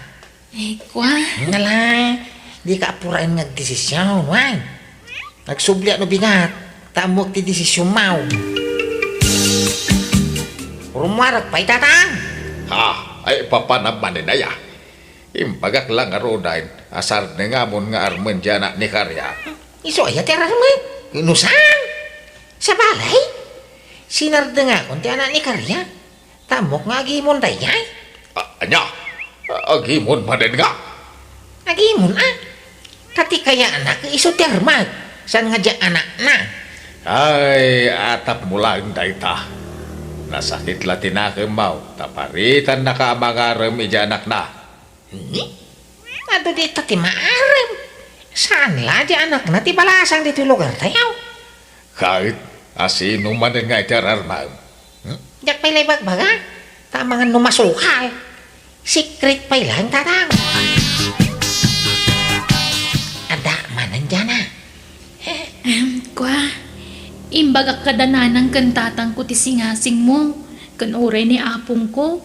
Ay, kua. Ngala, dika apuraen nga agdesision, wen. Agsubliak no bigat, ta ammok ti desisionmo. Rummuarek pay, Tatang! Ha? Ay, papanam manen aya? Imbagak la ngaruden a sardengam nga armen ti anak ni Karia. Isu aya ti ararmek? No saan? Sabali? Sinardengakon ti anak ni Karia. Ta ammok nga agimon daydiay. A-, ania? A-, agimon manen nga? Agimon a. Ta ti kayatna ket isu ti armak, saan nga diay anakna. Ay, atapmo laeng dayta. Nasakit la ti nakemmo, ta paritannaka a mangarem idiay anakna. Hmm? Adu dita ti maarem. Saan la diay anakna ti balasang ditoy lugartayo? Ket, asino manen nga iti ararmem? Hmm? Diak pay la ibagbaga. Ta amangan no masukal. Secret pay laeng, Tatang. Adda manen diay a. Ahem, kua, imbagak kada nanang ken tatangko ti singasingmo, ken uray ni apongko,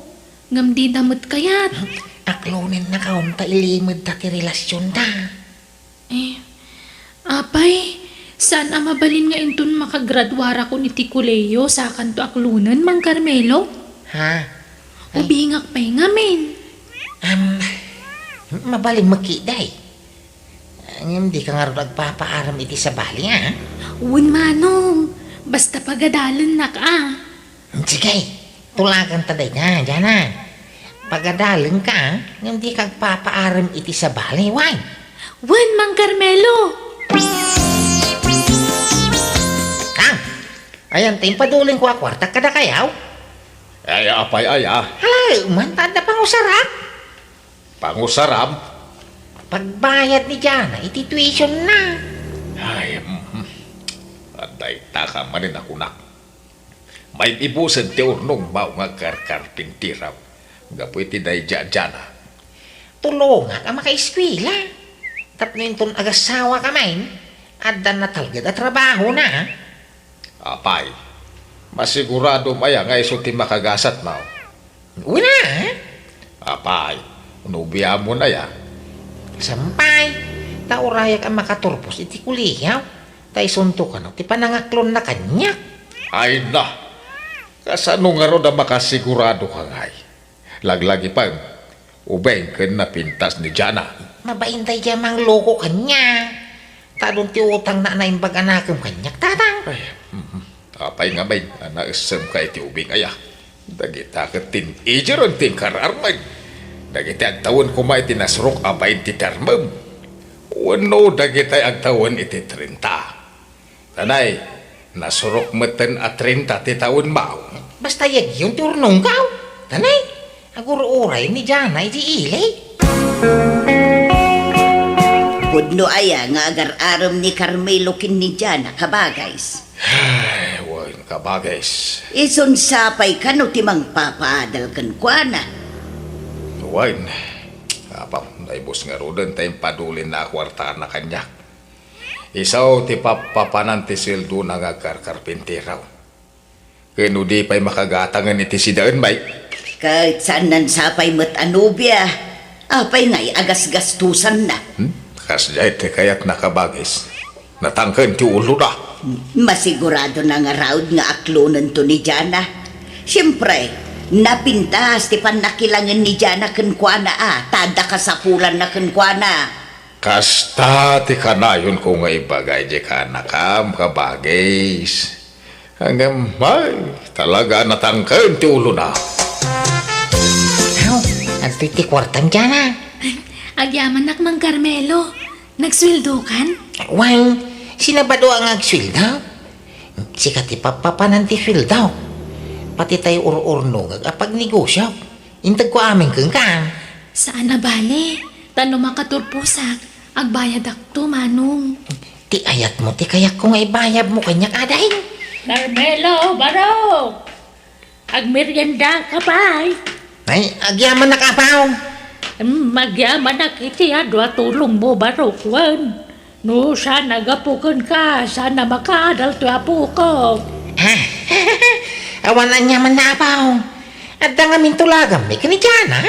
ngem dida met kayat. Aklonennaka unta ilimedta ti relasionta. Eh, apay, saan a mabalin nga inton makagraduarakon iti kolehiyo, sakanto aklonen, Mang Carmelo? Ha? Ay. Ubingak pay ngamin. Am, mabalin met ketdi. Ngem dika ngarud agpapaarem iti sabali, a? Wen, Manong. Basta pagadalennak, a. Sige, tulaganta dayta, Jana. Pagadalenka, a? Ngem dika agpapaarem iti sabali, wen? Wen, Mang Carmelo. Kang, ayan ti impadulingko a kuarta kadakayo? Ay, apay, ay, a? Hala, man, ta adda pangusarak. Pangusaram? Pagbayad ni Jana iti tuitionna. Ay, mm. Dayta ka manen a kunak. Maib-ibusen ti urnongmo nga agkarkarpintiraw gapu iti daydi a Jana. Tulongak a makaeskuela. Tapno inton agasawaka manen, adda natalged a trabahona. Apay, masiguradom aya nga isu ti makagasatmo? Wen a. Apay, nobiamon aya? Saan pay, ta urayak a makaturpos iti kolehiyo, ta isunto kano ti panangaklonna kaniak. Ay na! Kasano ngarud a makasiguradoka ngay? Laglagipem, ubing ken napintas ni Jana. Mabain daydiay a mangloko kaniak. Ta adun ti utangna a naimbag a nakem kaniak, Tatang. Ay, mm, apay ngamin a naessemka iti ubing aya? Dagita ket teenager ti inkararmeg. Dagiti agtawen koma iti nasurok a bain ti termem. Wenno dagiti agtawen iti trenta. Tanay, nasurok metten a trenta ti tawenmo. Basta yagyon ti urnongko. Tanay, agur-uray ni Jana iti ili. Pudno aya nga agar-arem ni Carmelo ken ni Jana, kabagays? Ay, wen, kabagays. Isun sapay kano ti mangpapaadal kenkuana? Wen, apay, naibus ngaruden ta impadulinna a kuartana kaniak. Isu ti pappapanan ti sueldona nga agkarkarpintero. Ken no di pay makagatangen iti sidaen, bay? Ket saannan sapay met a nobia. Apay ngay a gasgastosanna? Hmm? Kasdiay ti kayatna, kabagis. Natangken ti ulona. Masiguradona ngarud nga aklonento ni Jana. Siempre, napintas ti pannakilangen ni Jana kenkuana a, ta adda kasapulanna kenkuana. Kasta ti kanayonko nga ibaga idiay kaanakam, kabagis. Ngem, ay, talaga a natangken ti ulona. Aw, adtoy ti kuartam, Jana. Agyamanak, Mang Carmelo. Nagsueldokan? Wen, sino bado nga agsueldo? Sika ti pappapanan ti sueldo. Pati tay ur-urnongek a pagnegosio. Intedko amin kenka. Saan a bale, ta no makaturposak, agbayadakto, Manong. Ti ayatmo ti kayatko nga ibayadmo kaniak, ading. Carmelo, barok! Agmeriendaka pay? Ay, agyamanak, apaw. Mm, agyamanak iti adu a tulongmo, barok, wen. No saan a gapu kenka, saan a makaadal toy apok. Ah, awan aniamanna, apaw. Adda ngamin tulaganmi ken ni Jana.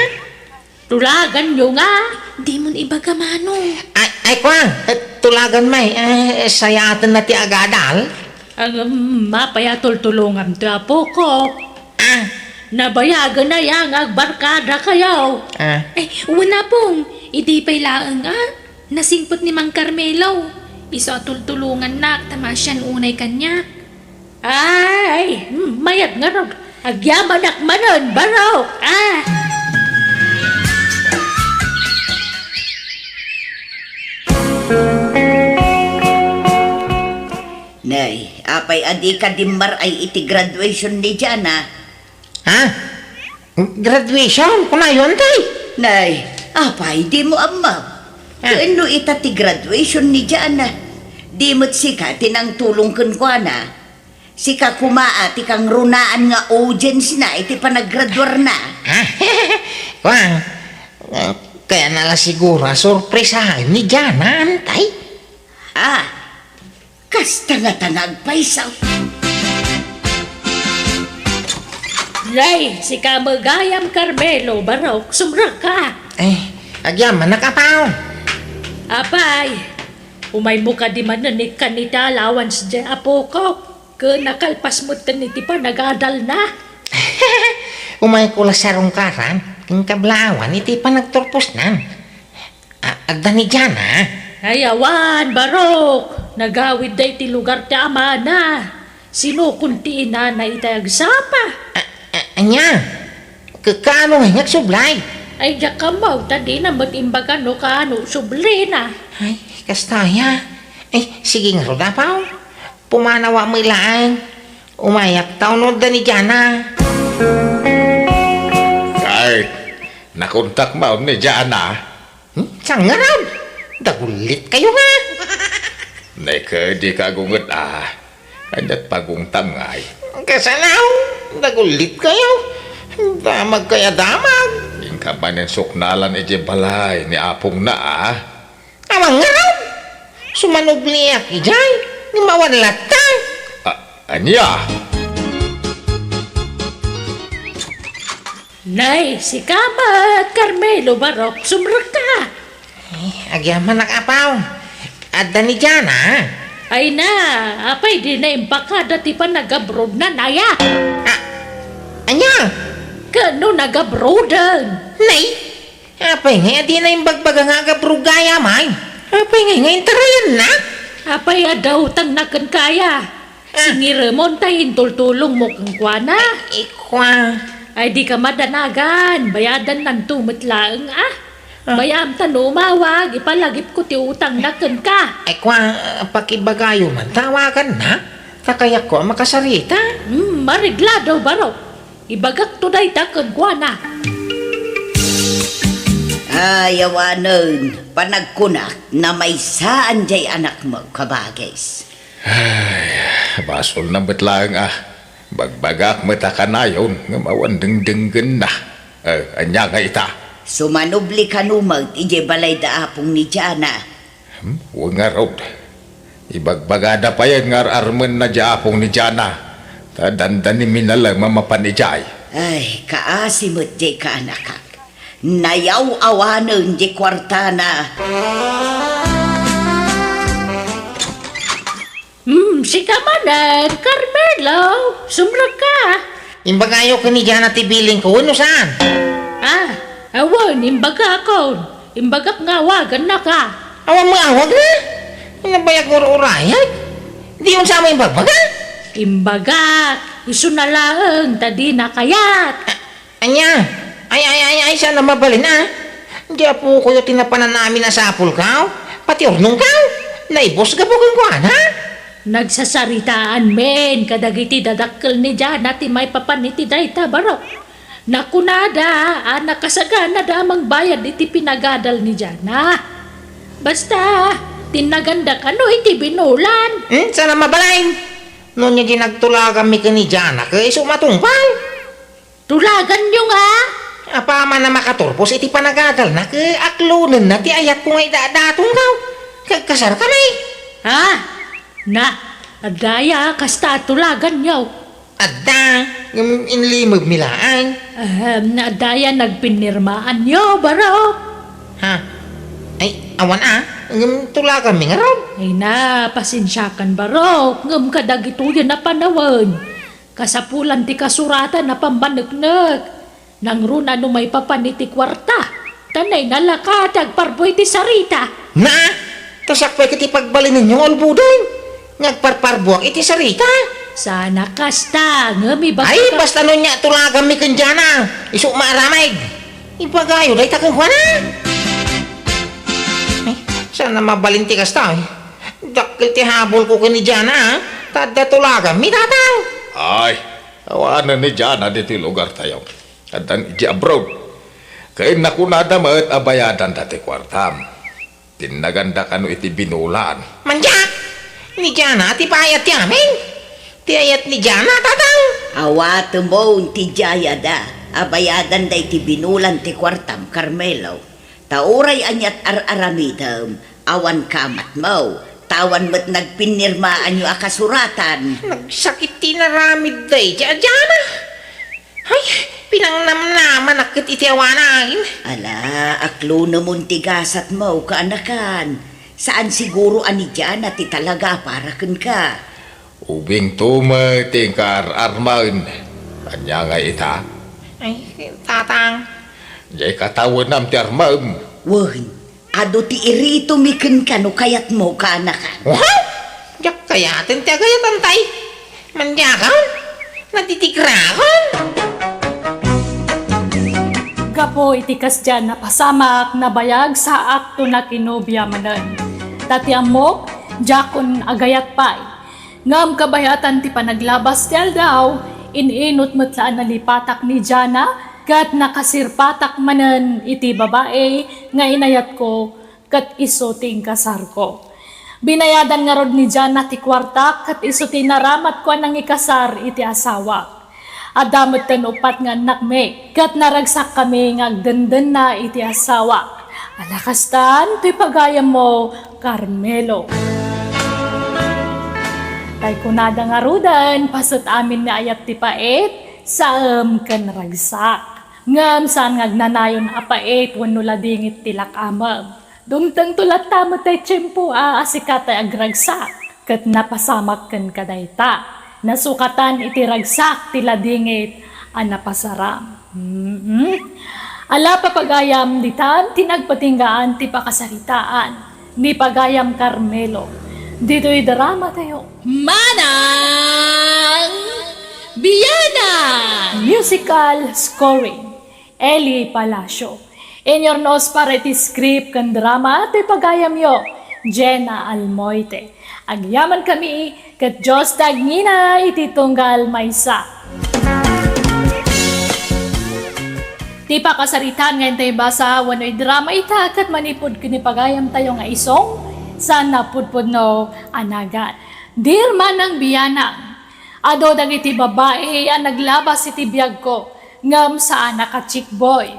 Tulaganyo nga? Dimon ibaga, Manong. Ay, ay, kuan, eh, tulaganmi, eh, sayaatenna ti agadal. Ang, um, apay a tultulonganto, apok. Ah. Nabayagen aya nga agbarkadakayo? Ah. Ay, wen, Apong, idi pay laeng, ah. Nasingpet ni Mang Carmelo. Isu a tultulongannak ta maasian unay kaniak. Ay, mayat ngarud. Agyamanak manen, barok, ah. Nay, apay a dika dimmaray iti graduation ni Jana? Ha? Graduation? Kunayon, tay? Nay, apay, dimo ammo? Ah. Ken no ita ti graduation ni Jana, di met sika ti nangtulong kenkuana? Sika koma a ti kangrunaan nga audience na iti panagraduarna. Ah, kuan, ah, kayatna la siguro a surpresaen ni Jana, tay? Ah, kasta ngata nga agpayso. Nay, sika met gayam, Carmelo, Barok, sumrekka. Eh, agyamanak, Apo. Apay, umaymo kadi manen ikkan iti allowance diay apok, ken nakalpas metten iti panagadalna. Umayko la sarungkaran ken kablaawan iti panagturposna. A-, adda ni Jana? Ay, awan, Barok. Nagawidda iti lugar ti amana. Sinukon ti inana itay agsapa. A-, a-, ania? Ka-, kaano ngay nga agsublay? Ay, diak ammo, ta dina met imbaga no kaano sublina. Ay, kasta aya. Ay, sige ngarud, Apo. Pumanawa met laeng. Umayak ta, unodda ni Jana. Ay, nakontak maon ni Jana. Hmm? Saan ngarud? Dagullit kayo nga. Nay, kadi ka agunget a. Ania't pagungtam ngay? Kasano? Dagullit kayo. Damag kay a damag. Inka manen suknalan idiay balay ni apongna a. Awan ngarud. Sumanubliak idiay. Ngem awan latta. A-, ania? Nay, sika met, Carmelo, Barok, sumrekka. Eh, agyamanak, Apo. Adda ni Jana? Ay na, apay dina imbagada ti panagabroadna, aya? A-, ania? Ken no nagabroaden? Nay, apay ngay a dina imbagbaga nga agabroad gayam? Apay ngay nga intarayanna? Apay adda utangna kenka, aya? Ah. Singiremon ta intultulongmo kenkuana. Ay, ikua. Ay, dika madanagan. Bayadannanto met laeng a. Ah. Bayam ta no umawag, ipalagipko ti utangna kenka. Ay, kua, pakibagayo man, tawaganna. Ta kayatko a makasarita. Hmm, mareglado, Barok. Ibagakto dayta kenkuana. Ay, awanen, panagkunak, namaysaan diay anakmo, kabagis. Ay, basolna met laeng a. Bagbagak met a kanayon ngem awan dengdenggenna. Eh, ania nga ita? Sumanubli kano met idiay balay da apong ni Jana. Hmm, wen ngarud. Ibagbagada payen nga ar-armenna diay apong ni Jana. Ta dandani minalem a mapan idiay. Ay, kaasi met diay kaanakak. Nayaw-awanen diay kuartana. Hmm, sika manen, Carmelo, sumrekka. Imbagayo ken ni Jana ti bilingko, wenno saan? Ah, awan, imbagakon. Imbagak nga awagannaka. Awan mo awagna? Nabayag nga ur-urayag. Di unsa mo imbagbaga? Imbagak, isuna laeng, ta dina kayat. Ania? Ay, ay, ay, ay, saan a mabalin a? Diay apokoyo ti napanan amin a sapulkaw, pati urnongkaw, naibus gapu kenkuana. Nagsasaritaan men kadagiti dadakkel ni Jana ti maipapan iti dayta, Barok. Nakunada a nakasaganada a mangbayad iti pinagadal ni Jana. Basta, tinnaganda kano iti binulan. Hmm, saan a mabalin? No nia di nagtulaganmi ken ni Jana, ket isu matungpal. Tulaganyo nga? Apaman a makaturpos iti panagadalna, ket aklonenna ti ayatko nga idadatonkaw. Kagkasarkami. Ha? Na, adda aya kasta a tulaganyo? Adda, ngem inlimebmi laeng. Ahem, adda aya nagpinirmaanyo, Barok? Ha? Ay, awan a, ngem tulaganmi ngarud. Ay na, pasensiakan, Barok, ngem kadagitoyen a panawen. Kasapulan ti kasuratan a pammaneknek. Nangruna no maipapan iti kuarta, ta nainalaka ti agparbo iti sarita. Na! Ta siak pay ket ti pagbalinenyo nga ulboden nga agparparbuak iti sarita. Saan a kasta, ngem ibagak. Ay, basta no nia tulaganmi ken Jana, isu maaramid. Ibagayo dayta kenkuana. Ay, saan a mabalin ti kasta, eh. Dakkel ti habulko ken ni Jana, ah. Ta adda tulaganmi, tatang. Ay, awanen ni Jana ditoy lugartayo. Addan idiay abroad. Ken nakunada met a bayadanda ti kuartam. Tinnaganda kano iti binulan. Mandiak! Ni Jana ti paayat ti amin. Ti ayat ni Jana, tatang. Awatemon ti diayada a bayadanda iti binulan ti kuartam, Carmelo. Ta uray ania't ar-aramidem, awan kamatmo, ta awan met nagpinirmaanyo a kasuratan. Nagsakit ti inaramid daydiay a Jana. Ay, pinangnamnamanak ket iti awanan. Ala, aklonemon ti gasatmo, kaanakan. Saan siguro a ni Diana ti talaga a para kenka. Ubingto met ti inkaar-armaen. Ania ngay ita? Ay, tatang. Diay katawenam ti armem. Wen, adu ti iritomi kenka no kayatmo, kaanakan. Wow! Diak kayaten ti agayatan tay. Mandiakon? Natitigrakon? Gapu iti kasdiay a napasamak, nabayag sa akto nakinobia manen. Ta ti ammok, diakon agayat pay. Ngem kabayatan ti panaglabas ti aldaw, in-inut met la a nalipatak ni Diana, ket nakasirpatak manen iti babai nga inayatko ket isu ti inkasarko. Binayadan ngarud ni Diana ti kuartak ket isu ti naramatko a nangikasar iti asawak. Adda metten uppat nga annakmi, ket naragsakkami nga agdendenna iti asawak. Ala kastan ti pagayammo, Carmelo. Tay kunada ngaruden, paset amin nga ayat ti pait, saem ken ragsak. Ngem saan nga agnanayon a pait wenno ladingit ti lakamem. Dumtengto latta met tay tiempo a, a sika tay agragsak, ket napasamak kenka dayta. Nasukatan iti ragsak ti ladingit a napasaram. Mm-mm. Ala, papagayam, ditan ti nagpatinggaan ti pakasaritaan ni pagayam Carmelo. Ditoy drama tayo. Manang Biana! Musical scoring. Eli Palacio. Inurnos para iti script ken drama ti pagayamyo, Jenna Almoite. Agyamankami ket Dios ti agngina iti tunggal maysa. Ti pakasaritaan nga intay basa wenno idrama ita ket manipud ken ni pagayamtayo nga isong, saan a pudpudno a nagan. Dear Manang Bianang, adu dagiti babai a naglabas iti biagko, ngem saan a ka-chick boy.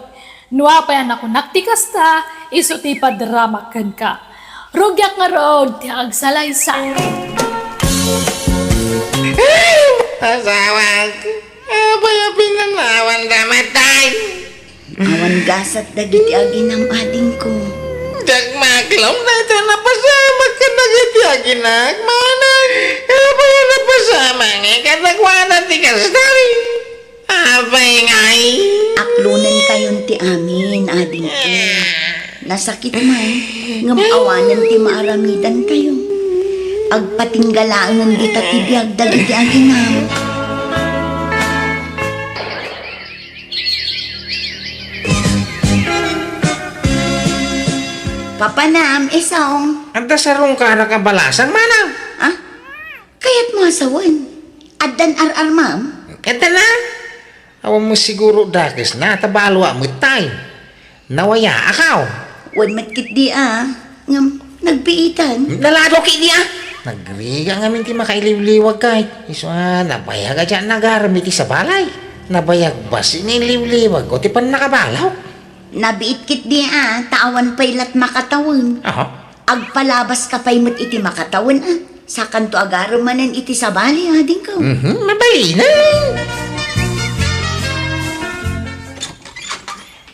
No apay a nakunak ti kasta, isu ti padramak kenka. Rugiak ngarud ti agsalaysay. Asawak, apay a pinanawanda met tay? Awan gasat dagiti aginam, adingko. Diak maklong dayta napasamak kadagiti aginak, manang. Apay a napasamak nga kadakuada ti kasta? Apay ngay? Aklonenkayon ti amin, adingko. Nasakit man, ngem awanen ti maaramidantayo. Agpatingga laengen dita ti biag dagiti aginam. Papanam, isong. Adda sarungkanak a balasan, manang? Ah? Kayatmo a sawen? Addan ar-armam? Adda na. Awan mo siguro dakes na, ta balo a met tay. Nawaya akaw. Wen met ketdi a, ngem nagbiitan. Nalado ketdi a. Nagrigat ngamin ti makailiwliwag kay. Isu a, nabayag a diak nagarem iti sabali. Nabayag basi ni liwliwag ko ti pannakabalaw. Nabiit ketdi a, ta awan pay lat makatawen. Aha. Agpalabaska pay met iti makatawen a. Sakanto agarem manen iti sabali, adingko. Mhm, mabalinen.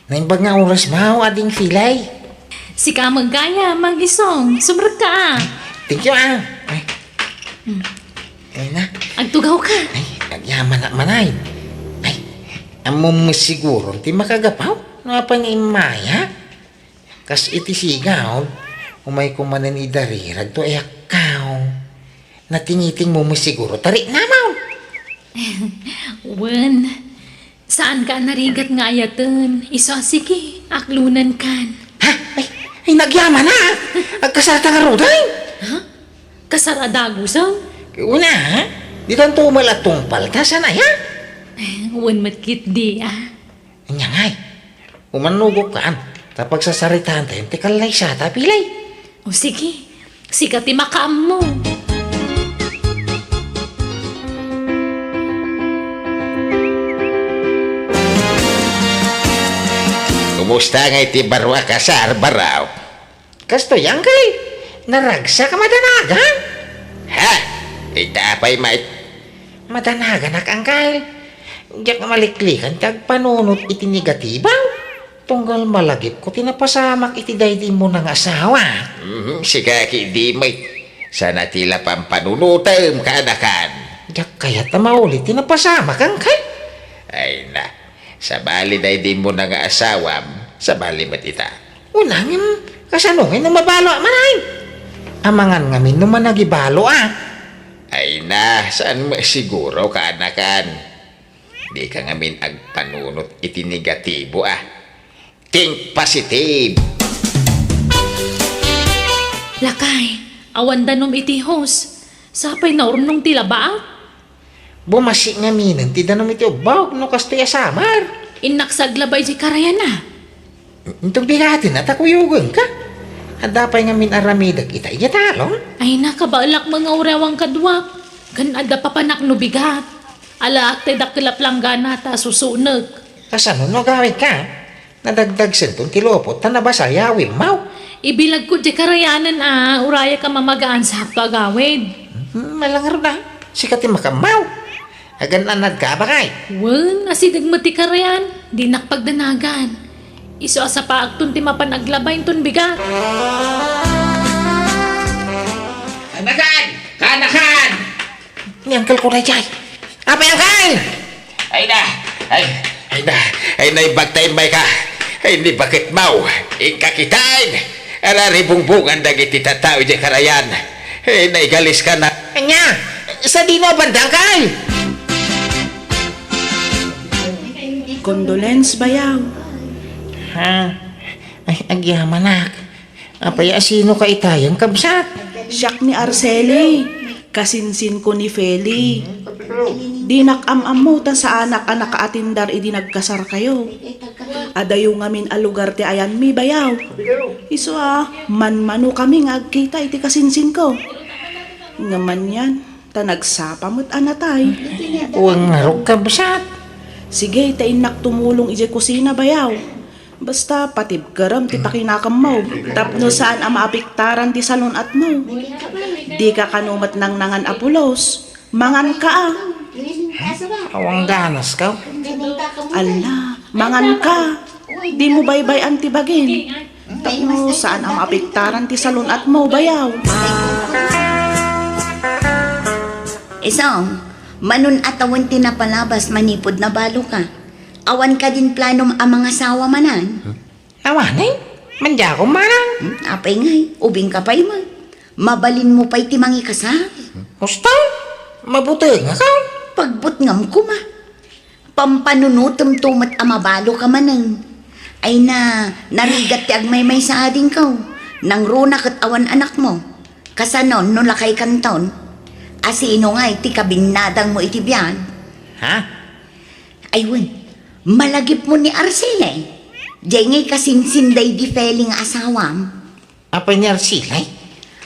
Naimbag nga oras mo, ading Filay. Sika met gayam, Mang Isong, sumrekka a. Thank you, ah. Ay. Hmm. Ay na. Agtugawka. Ay, agyamanak manay. Ay, ammom siguro ti makagapaw? No apay nga immaya? Kas iti sigaw, umayko manen idarirag to ay akkaw. Natingitingmo met siguro, tariknamon. Wen, saanka a narigat nga ayaten, isu a sige, aklonenkan. Ha? Ay, ay, nagyaman a! Agkasarta ngaruden! Ha? Kasar a dagusen? Una, ha? Ditanto met la tungpal, ta saan aya? Eh, wen met ketdi a. Ania ngay? Umannogokkan, ta pagsasaritaantayon ti kallaysata, Pilay. O sige, sika ti makaammo. Kumusta ngay ti baro a kasar, baro? Kastoy, Angkel. Naragsak a madanagan. Ha? Ita pay met. Madanaganak, Angkel. Diak maliklikan ti agpanunot iti negatibo. Tunggal malagipko ti napasamak iti daydi immuna nga asawa. Mhm, sika ketdi met. Saan a ti la pampanunotem, kaanakan. Diak kayat a maulit ti napasamakan, kay. Ay na, sabali daydi immuna nga asawam, sabali met ita. Una ngem, kasano ngay no mabalo a manay? Amangan ngamin no managibalo a. Ay na, saan met siguro, kaanakan. Dika ngamin agpanunot iti negatibo a. Think positive. Lakay, awan danum iti hose. Sapay naurnong ti labaak. Bumasi ngaminen ti danum iti ubbog no kastoy a summer. Innak sa aglaba iti karayan a. Inton bigaten a ta kuyogenka. Adda pay ngamin aramidek ita idiay talon. Ay, nakabaelak nga uray awan kaduak. Ken adda papanak no bigat. Alaak ti dakkel a planggana ta susunek. Kasano no agawidka? Nadagdagsenton ti lupot ta nabasa yawimmaw. Ibilagko diay karayanen a urayak a mamagaan sa hakto agawid. Hmm, malangarod a. Sika ti makammaw. Agan-anadka a bakay. Wen, asideg met ti karayan. Dinak pagdanagan. Isu a sapaakton ti mapan aglaba inton bigat. Kaanakan! Kaanakan! Ni Uncle ko daydiay. Apay, Uncle! Ay na! Ay, ay na! Ay, naimbag ta immayka! Ay, ni baketmaw! Inka kitaen! Araribungbongan dagiti tattao idiay karayan! Ay, naigaliska na! Ania? Sadino a banda, Uncle? Condolence, bayaw. Ha? Ay, agyamanak. Apay a sinoka itayen, kabsat? Siak ni Arceli, kasinsinko ni Feli. Dinak am-ammo ta saanak a nakaatindar idi nagkasarkayo. Adayo ngamin a lugar ti ayanmi, bayaw. Isu a, manmanokami nga agkita iti kasinsinko. Ngem anian, ta nagsapa met a natay. Wen ngarud, kabsat. Sige, ta innak tumulong idiay kusina, bayaw. Basta patibkerem ti pakinakemmo tapno saan a maapektaran ti salun-atmo. Dika kano met nangnangan a pulos. Manganka a. Awan ganaska. Ala, manganka. Dimo baybay-an ti bagim. Tapno saan a maapektaran ti salun-atmo, bayaw. Isong, manun-atawen ti napalabas manipud nabaloka. Awan kadin planom a mangasawa manen? Awanen? Mandiakon manen? Hmm, apay ngay, ubingka pay met. Mabalinmo pay ti mangikasar. Husto? Mabutengakon? Pagbutngam koma. Pampanunotemto met a mabaloka manen. Ay na, narigat ti agmaymaysa adingko. Nangruna ket awan anakmo. Kasanon no lakaykanton? A sino ngay ti kabinnadangmo iti biag? Ha? Ay wen, malagipmo ni Arceli. Diay ngay kasinsin daydi Feli nga asawam. Apay ni Arceli?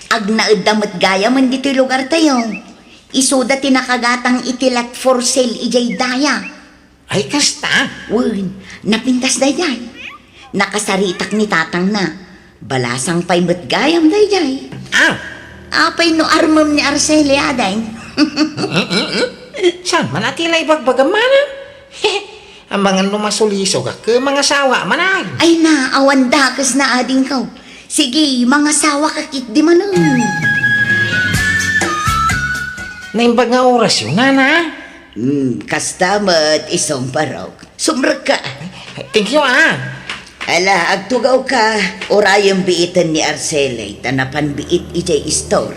Agnaedda met gayamen ditoy lugartayo. Isuda ti nakagatang iti lot for sale idiay daya. Ay, kasta? Wen, napintas daydiay. Nakasaritak ni tatangna. Balasang pay met gayam daydiay. Ah! Apay no armem ni Arceli, ading? Saan man a ti la ibagbagam manen? Amangan no masulisogak ket mangasawa manen. Ay na, awan dakesna, adingko. Sige, mangasawaka ketdi manen. Naimbag nga orasyo, nana? Hmm, kasta met, isong barok. Sumrekka. Thank you, ah. Ala, agtugawka, urayem biiten ni Arceli, ta napan biit idiay istor.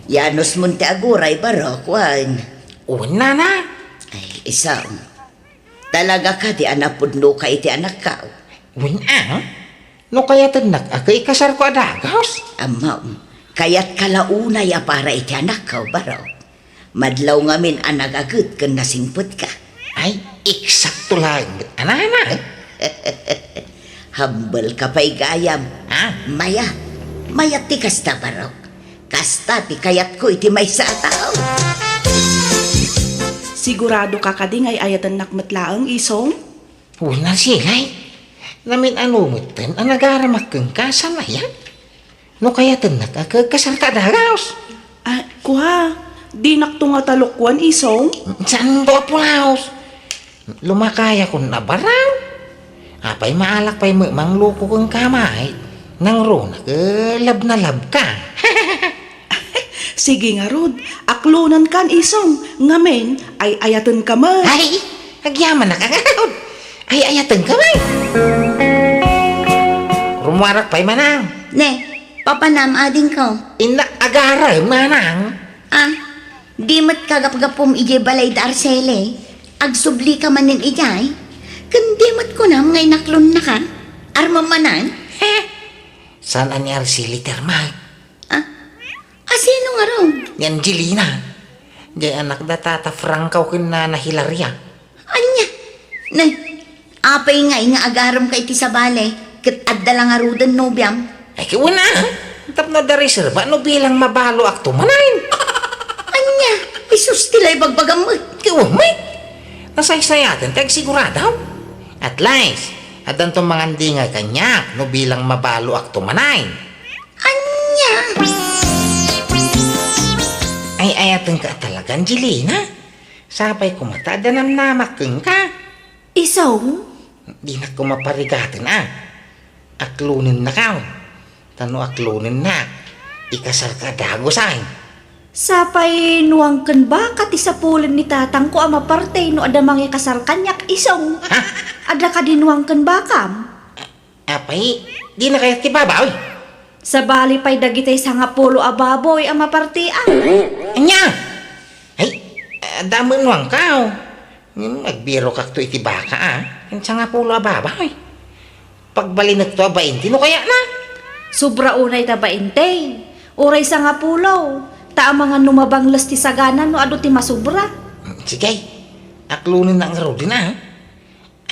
Yanusmon ti aguray, barok, wen. Wen, nana. Ay, isong. Talaga kadi a napudnoka iti anakko? Wen, ah. No kayatennak a ket ikasarko a dagus? Ammom, kayatka la unay a para iti anakko, barok. Madlaw ngamin a nagaget ken nasingpetka. Ay, eksakto laeng met a nana. Hambelka pay gayam. Ha? Mayat. Mayat ti kasta, barok. Kasta ti kayatko iti maysa a tao. Siguradoka kadi nga ay-ayatennak met laeng, isong? Wen, Arceli. Namin-ano metten a nagaramak kenka, saan aya? No kayatennak a ket kasarta a dagus. Ah, kua, dinakto nga talukwan, isong? Saanto a pulaos? Lumakayakon a baraw. Apay, maalak pay met mangluko kenka, Mike? Nangruna, eh, love na love ka. Sige ngarud, aklonenkan, Isong, ngamin, ay-ayatenka met. Ay, agyamanak ngarud. Ay-ayatenka met. Rummuarak pay, manang. Ne, papanam, adingko. Innak agarem, manang. Ah, di met kagapgapum idiay balay da Arceli. Agsublika manen idiay. Ken di met kunam nga inaklonnaka. Armem manen? Saan a ni Arceli ti armak? Ah, asino ngarud? Ni Angelina. Diay anak da Tata Franco ken Nana Hilaria. Ania? Nay, apay ngay nga agaremka iti sabali, ket adda la ngaruden nobiam? Ay, ket wen a, tapno adda reserba no bilang mabaloakto manen. Ania? Isus ti la ibagbagam met. Ket wen met. Nasaysayaten ti agsigurado. At least, addanto mangandingay kaniak no bilang mabaloakto manen. Ania? Ay-ayatenka talaga, Angelina. Sapay koma ta adda namnamak kenka. Isong? Dinak koma parigaten a. Aklonennaka. Ta no aklonennak, ikasarka dagusan. Sapay nuangken baka ti sapulen ni tatangko a maparte no adda mangikasar kaniak, Isong. Ha? Adda kadi nuangken bakam? Apay, dina kayat ti babawi? Sabali pay dagiti sangapulo a baboy a mapartian. Ania? Ay, adda met nuangkaw. Ngem agbirokakto iti baka, a. Ken sangapulo a baboy. Pagbalinekto a bainte no kayatna. Sobra unay ta bainte. Uray sangapulo. Ta amangan no mabangles ti sagana no adu ti masobra. Sige. Aklonennak ngaruden a.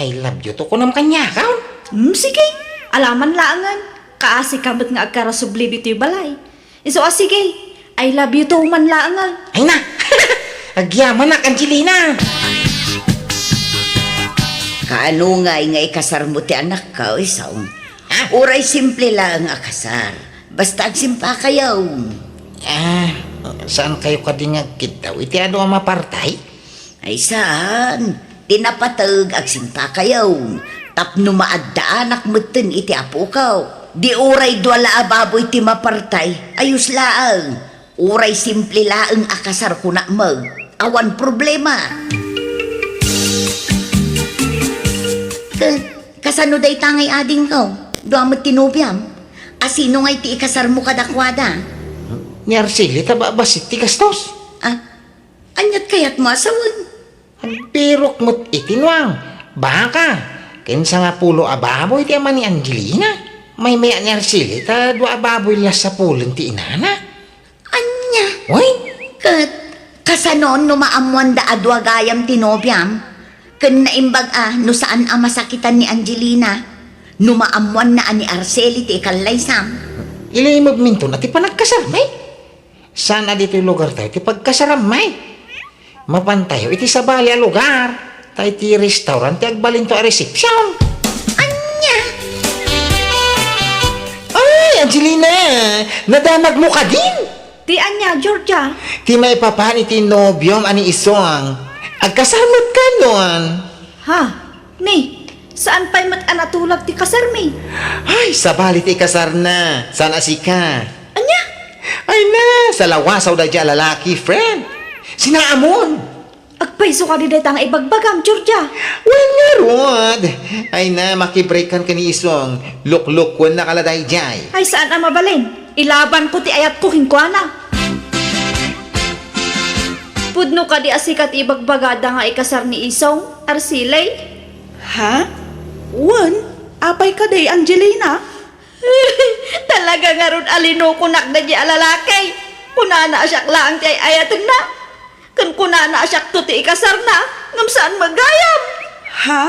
I love you too, kunam kaniak, a? Hmm, sige. Alaman laengen. Kaasika met nga agkarasubli ditoy balay. Isu a, sige. I love you too man laengen. Ay na! Agyamanak, Angelina! Kaano ngay nga ikasarmo ti anakko, Isong? Ha? Uray simple laeng a kasar. Basta agsimpakayo. Ah, saan kayo kadi nga agkiddaw iti adu a mapartay? Ay saan, ti napateg agsimpakayo, tapno maaddaanak metten iti apoko. Di uray dua la a baboy ti mapartay, ayos laeng. Uray simple laeng a kasar kunak met, awan problema. Ka-, kasano dayta ngay adingko? Dua met ti nobiam? Asino ngay ti ikasarmo kadakuada? Ni Arceli ta ba-, bassit ti gastos. Ah, aniat kayatmo a sawen? Agbirok met iti nuang, baka, ken sangapulo a baboy ti ama ni Angelina. Maymay-at ni Arceli ta dua a baboy la sapulen ti inana. Ania? Wen? Ket kasano no maammoanda a dua gayam ti nobiam? Ken naimbag a no saan a masakitan ni Angelina no maammoanna a ni Arceli ti ikallaysam? Ilimebminton a ti panagkasarmi. Saan a ditoy lugartayo ti pagkasarammi? Mapantayo iti sabali a lugar, ta iti restaurant ti agbalinto a resepsiyon. Ania? Ay, Angelina! Nadamagmo kadin? Ti ania, Georgia? Ti maipapan iti nobiom a ni Isong. Agkasar met kanon. Ha? Ni, saan pay met a natulag ti kasarmi? Ay, sabali ti ikasarna. Saan a sika? Ania? Ay na, salawasaw daydiay a lalaki, friend. Sinaamon. Agpayso kadi dayta nga ibagbagam, Georgia. Wen ngarud. Ay na, makibreakan ken ni Isong. Luklukkuennaka la daydiay. Ay, saan a mabalin? Ilabanko ti ayatko kenkuana. Pudno kadi a sika ti ibagbagada nga ikasar ni Isong, Arceli? Ha? Wen, apay kadi, Angelina? Talaga ngarud a linukonak daydiay a lalaki. Kunana a siak laeng ti ay-ayatenna. Ken kunana a siakto ti ikasarna, ngem saan met gayam. Ha?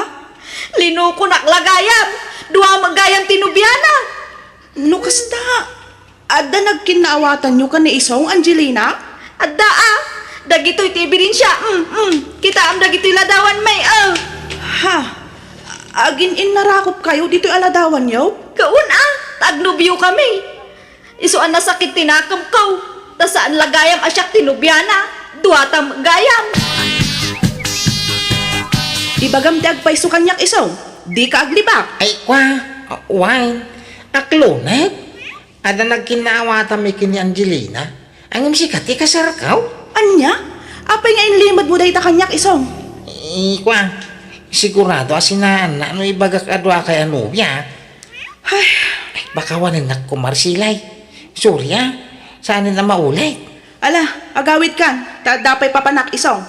Linukonak la gayam. Dua met gayam ti nobiana. No kasta, adda nagkinnaawatanyo ken ni Isong, Angelina? Adda a. Dagitoy ti ebidensia. Mm, mm. Kitaem dagitoy ladawanmi, a. Ha? Agin-innarakopkayo ditoy a ladawanyo? Kaun a, ta agnobiokami. Isu a nasakit ti nakemko, ta saan la gayam a siak ti nobiana, duata met gayam. Ibagam ti agpayso kaniak, Isong. Dika aglibak. Ay, kwa, wine. Aklonep? Adda nagkinnaawatanmi ken ni Angelina. Ngem sika ti kasarko? Ania? Apay nga inlimedmo dayta kaniak, Isong? Ay, kwa, sigurado a sinaanna no ibagak a duakay a nobia. Ay. Baka wanennak koma, Arcilay. Sorry, a. Saanen a maulit. Ala, agawidkan, ta adda pay papanak, Isong.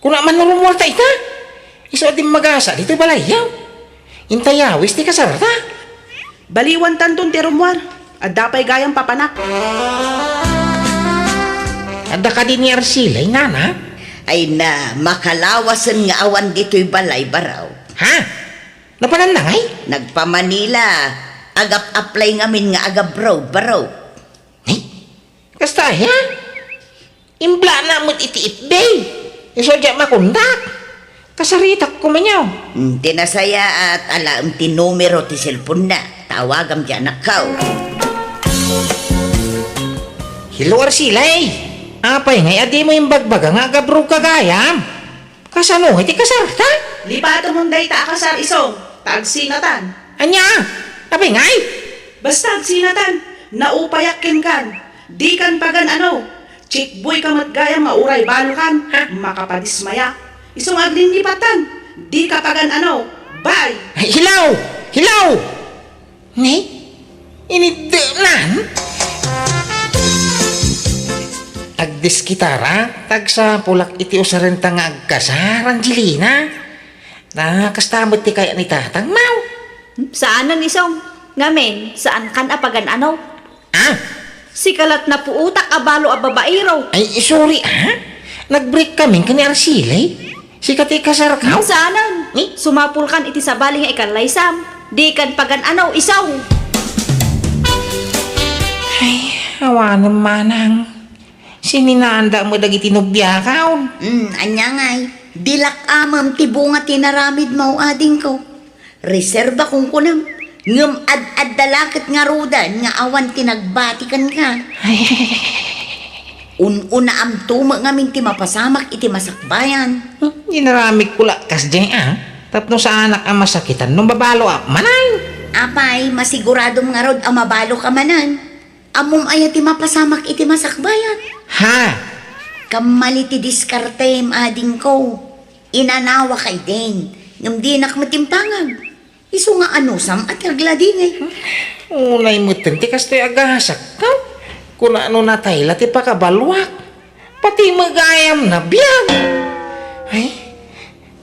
Kuna man no rummuarta ita? Isu a dimmagasa ditoy balayyo. Intayawis ti kasarta. Baliwantanton ti rummuar. Adda pay gayam papanak. Adda kadi ni Arcilay, nana? Ay na, makalawasen nga awan ditoy balay, baro. Ha? Napananna ngay? Nagpa-Manila. Agap-apply ngamin nga agabroad, baro. Ay? Kasta aya? Imblana met iti F B. Isu a diak makontak. Kasaritak koma niya. Hmm, ti nasayaat, alaem ti numero ti cellphone-na. Tawagam ti anakko. Hello, Arcilay. Apay ngay a dimo imbagbaga nga agabroad ka gayam? Kasano iti kasarta? Lipatemon dayta a kasar, Isong, ta agsinatan. Ania? Apay ngay? Basta agsinatan, naupayak kenkan. Dikan pagan-ano. Chickboy ka met gayam nga uray balokan. Ha? Makapadismaya. Isu nga aglinlipatan. Dika pagan-ano. Bye! Ay, hilaw! Hilaw! Ni? Iniddenan? Agdiskitara, ta agsapulak iti usarenta nga agkasar, Angelina. Na, kasta met ti kayat ni tatang, maw? Saanen, Isong. Ngamin, saankan a pagan-ano? Ah? Sika la't napuotak a balo a babaero. Ay, sorry, ah. Nag-break kami ken ni Arcilay. Sika ti kasarko? Saanen. Ni? Sumapulkan iti sabali nga ikallaysam. Dikan pagan-ano, Isong. Ay, awanen manang. Sininaanda met dagiti nobiakon. Hmm, ania ngay? Dilak amem ti bunga ti naramidmo, adingko. Reserba kunkunam, ngem ad-adda la ket ngaruden nga awan ti nagbati kenka. Ay. Un-unaamto met ngamin ti mapasamak iti masakbayan. Hmm, inaramidko la kasdiay a, tapno saanak a masakitan no mabaloak manen. Apay, masiguradom ngarud a mabaloka manen. Ammom aya ti mapasamak iti masakbayan? Ha? Kammali ti diskartem, adingko. Inanawaka idin, ngem dinak met impangag. Isu nga anusam a ti agladingit. Unay metten ti kastoy a gasak, ha? Kuna no natay la ti pakabaloak, pati met gayam nabiag. Ay,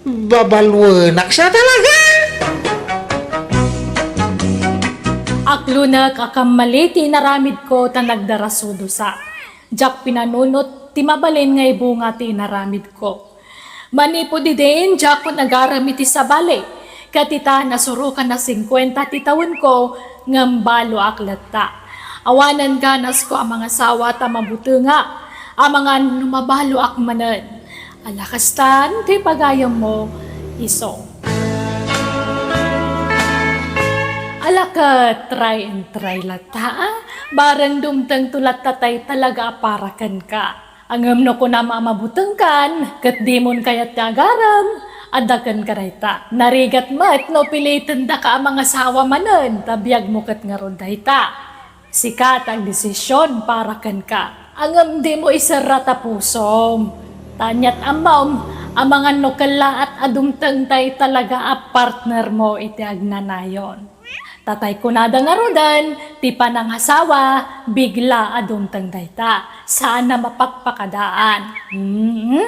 babaloenak sa talaga. Aklonek a kammali ti inaramidko ta nagdarasudosa. Diak pinanunot ti mabalin nga ibunga ti inaramidko. Manipud idin, diakon agarem iti sabali. Ket ita, nasurokan a singkuenta ti tawenko, ngem baloak latta. Awanen ganasko a mangasawa ta mabutenga, amangan no mabaloak manen. Ala kastan ti pagayammo, Isong. Ala ket, try and try latta, a? Bareng dumtengto latta tay talaga a para kenka. Ngem no kunam a mabutengkan, ket dimon kayat ti agarem, adda kenka dayta. Narigat met no pilitendaka a mangasawa manen, ta biagmo ket ngarud dayta. Sika ti agdesision para kenka. Ngem dimo iserra ta pusom. Ta aniat ammom, amangan no kellaat a dumteng tay talaga a partnermo iti agnanayon. Ta tay kunada ngaruden, ti panangasawa, bigla a dumteng dayta. Saan a mapakpakadaan. Hmm?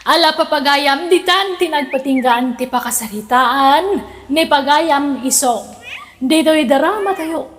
Ala, papagayam, ditan ti nagpatinggaan ti pakasaritaan ni pagayam Isong. Ditoy drama tayo,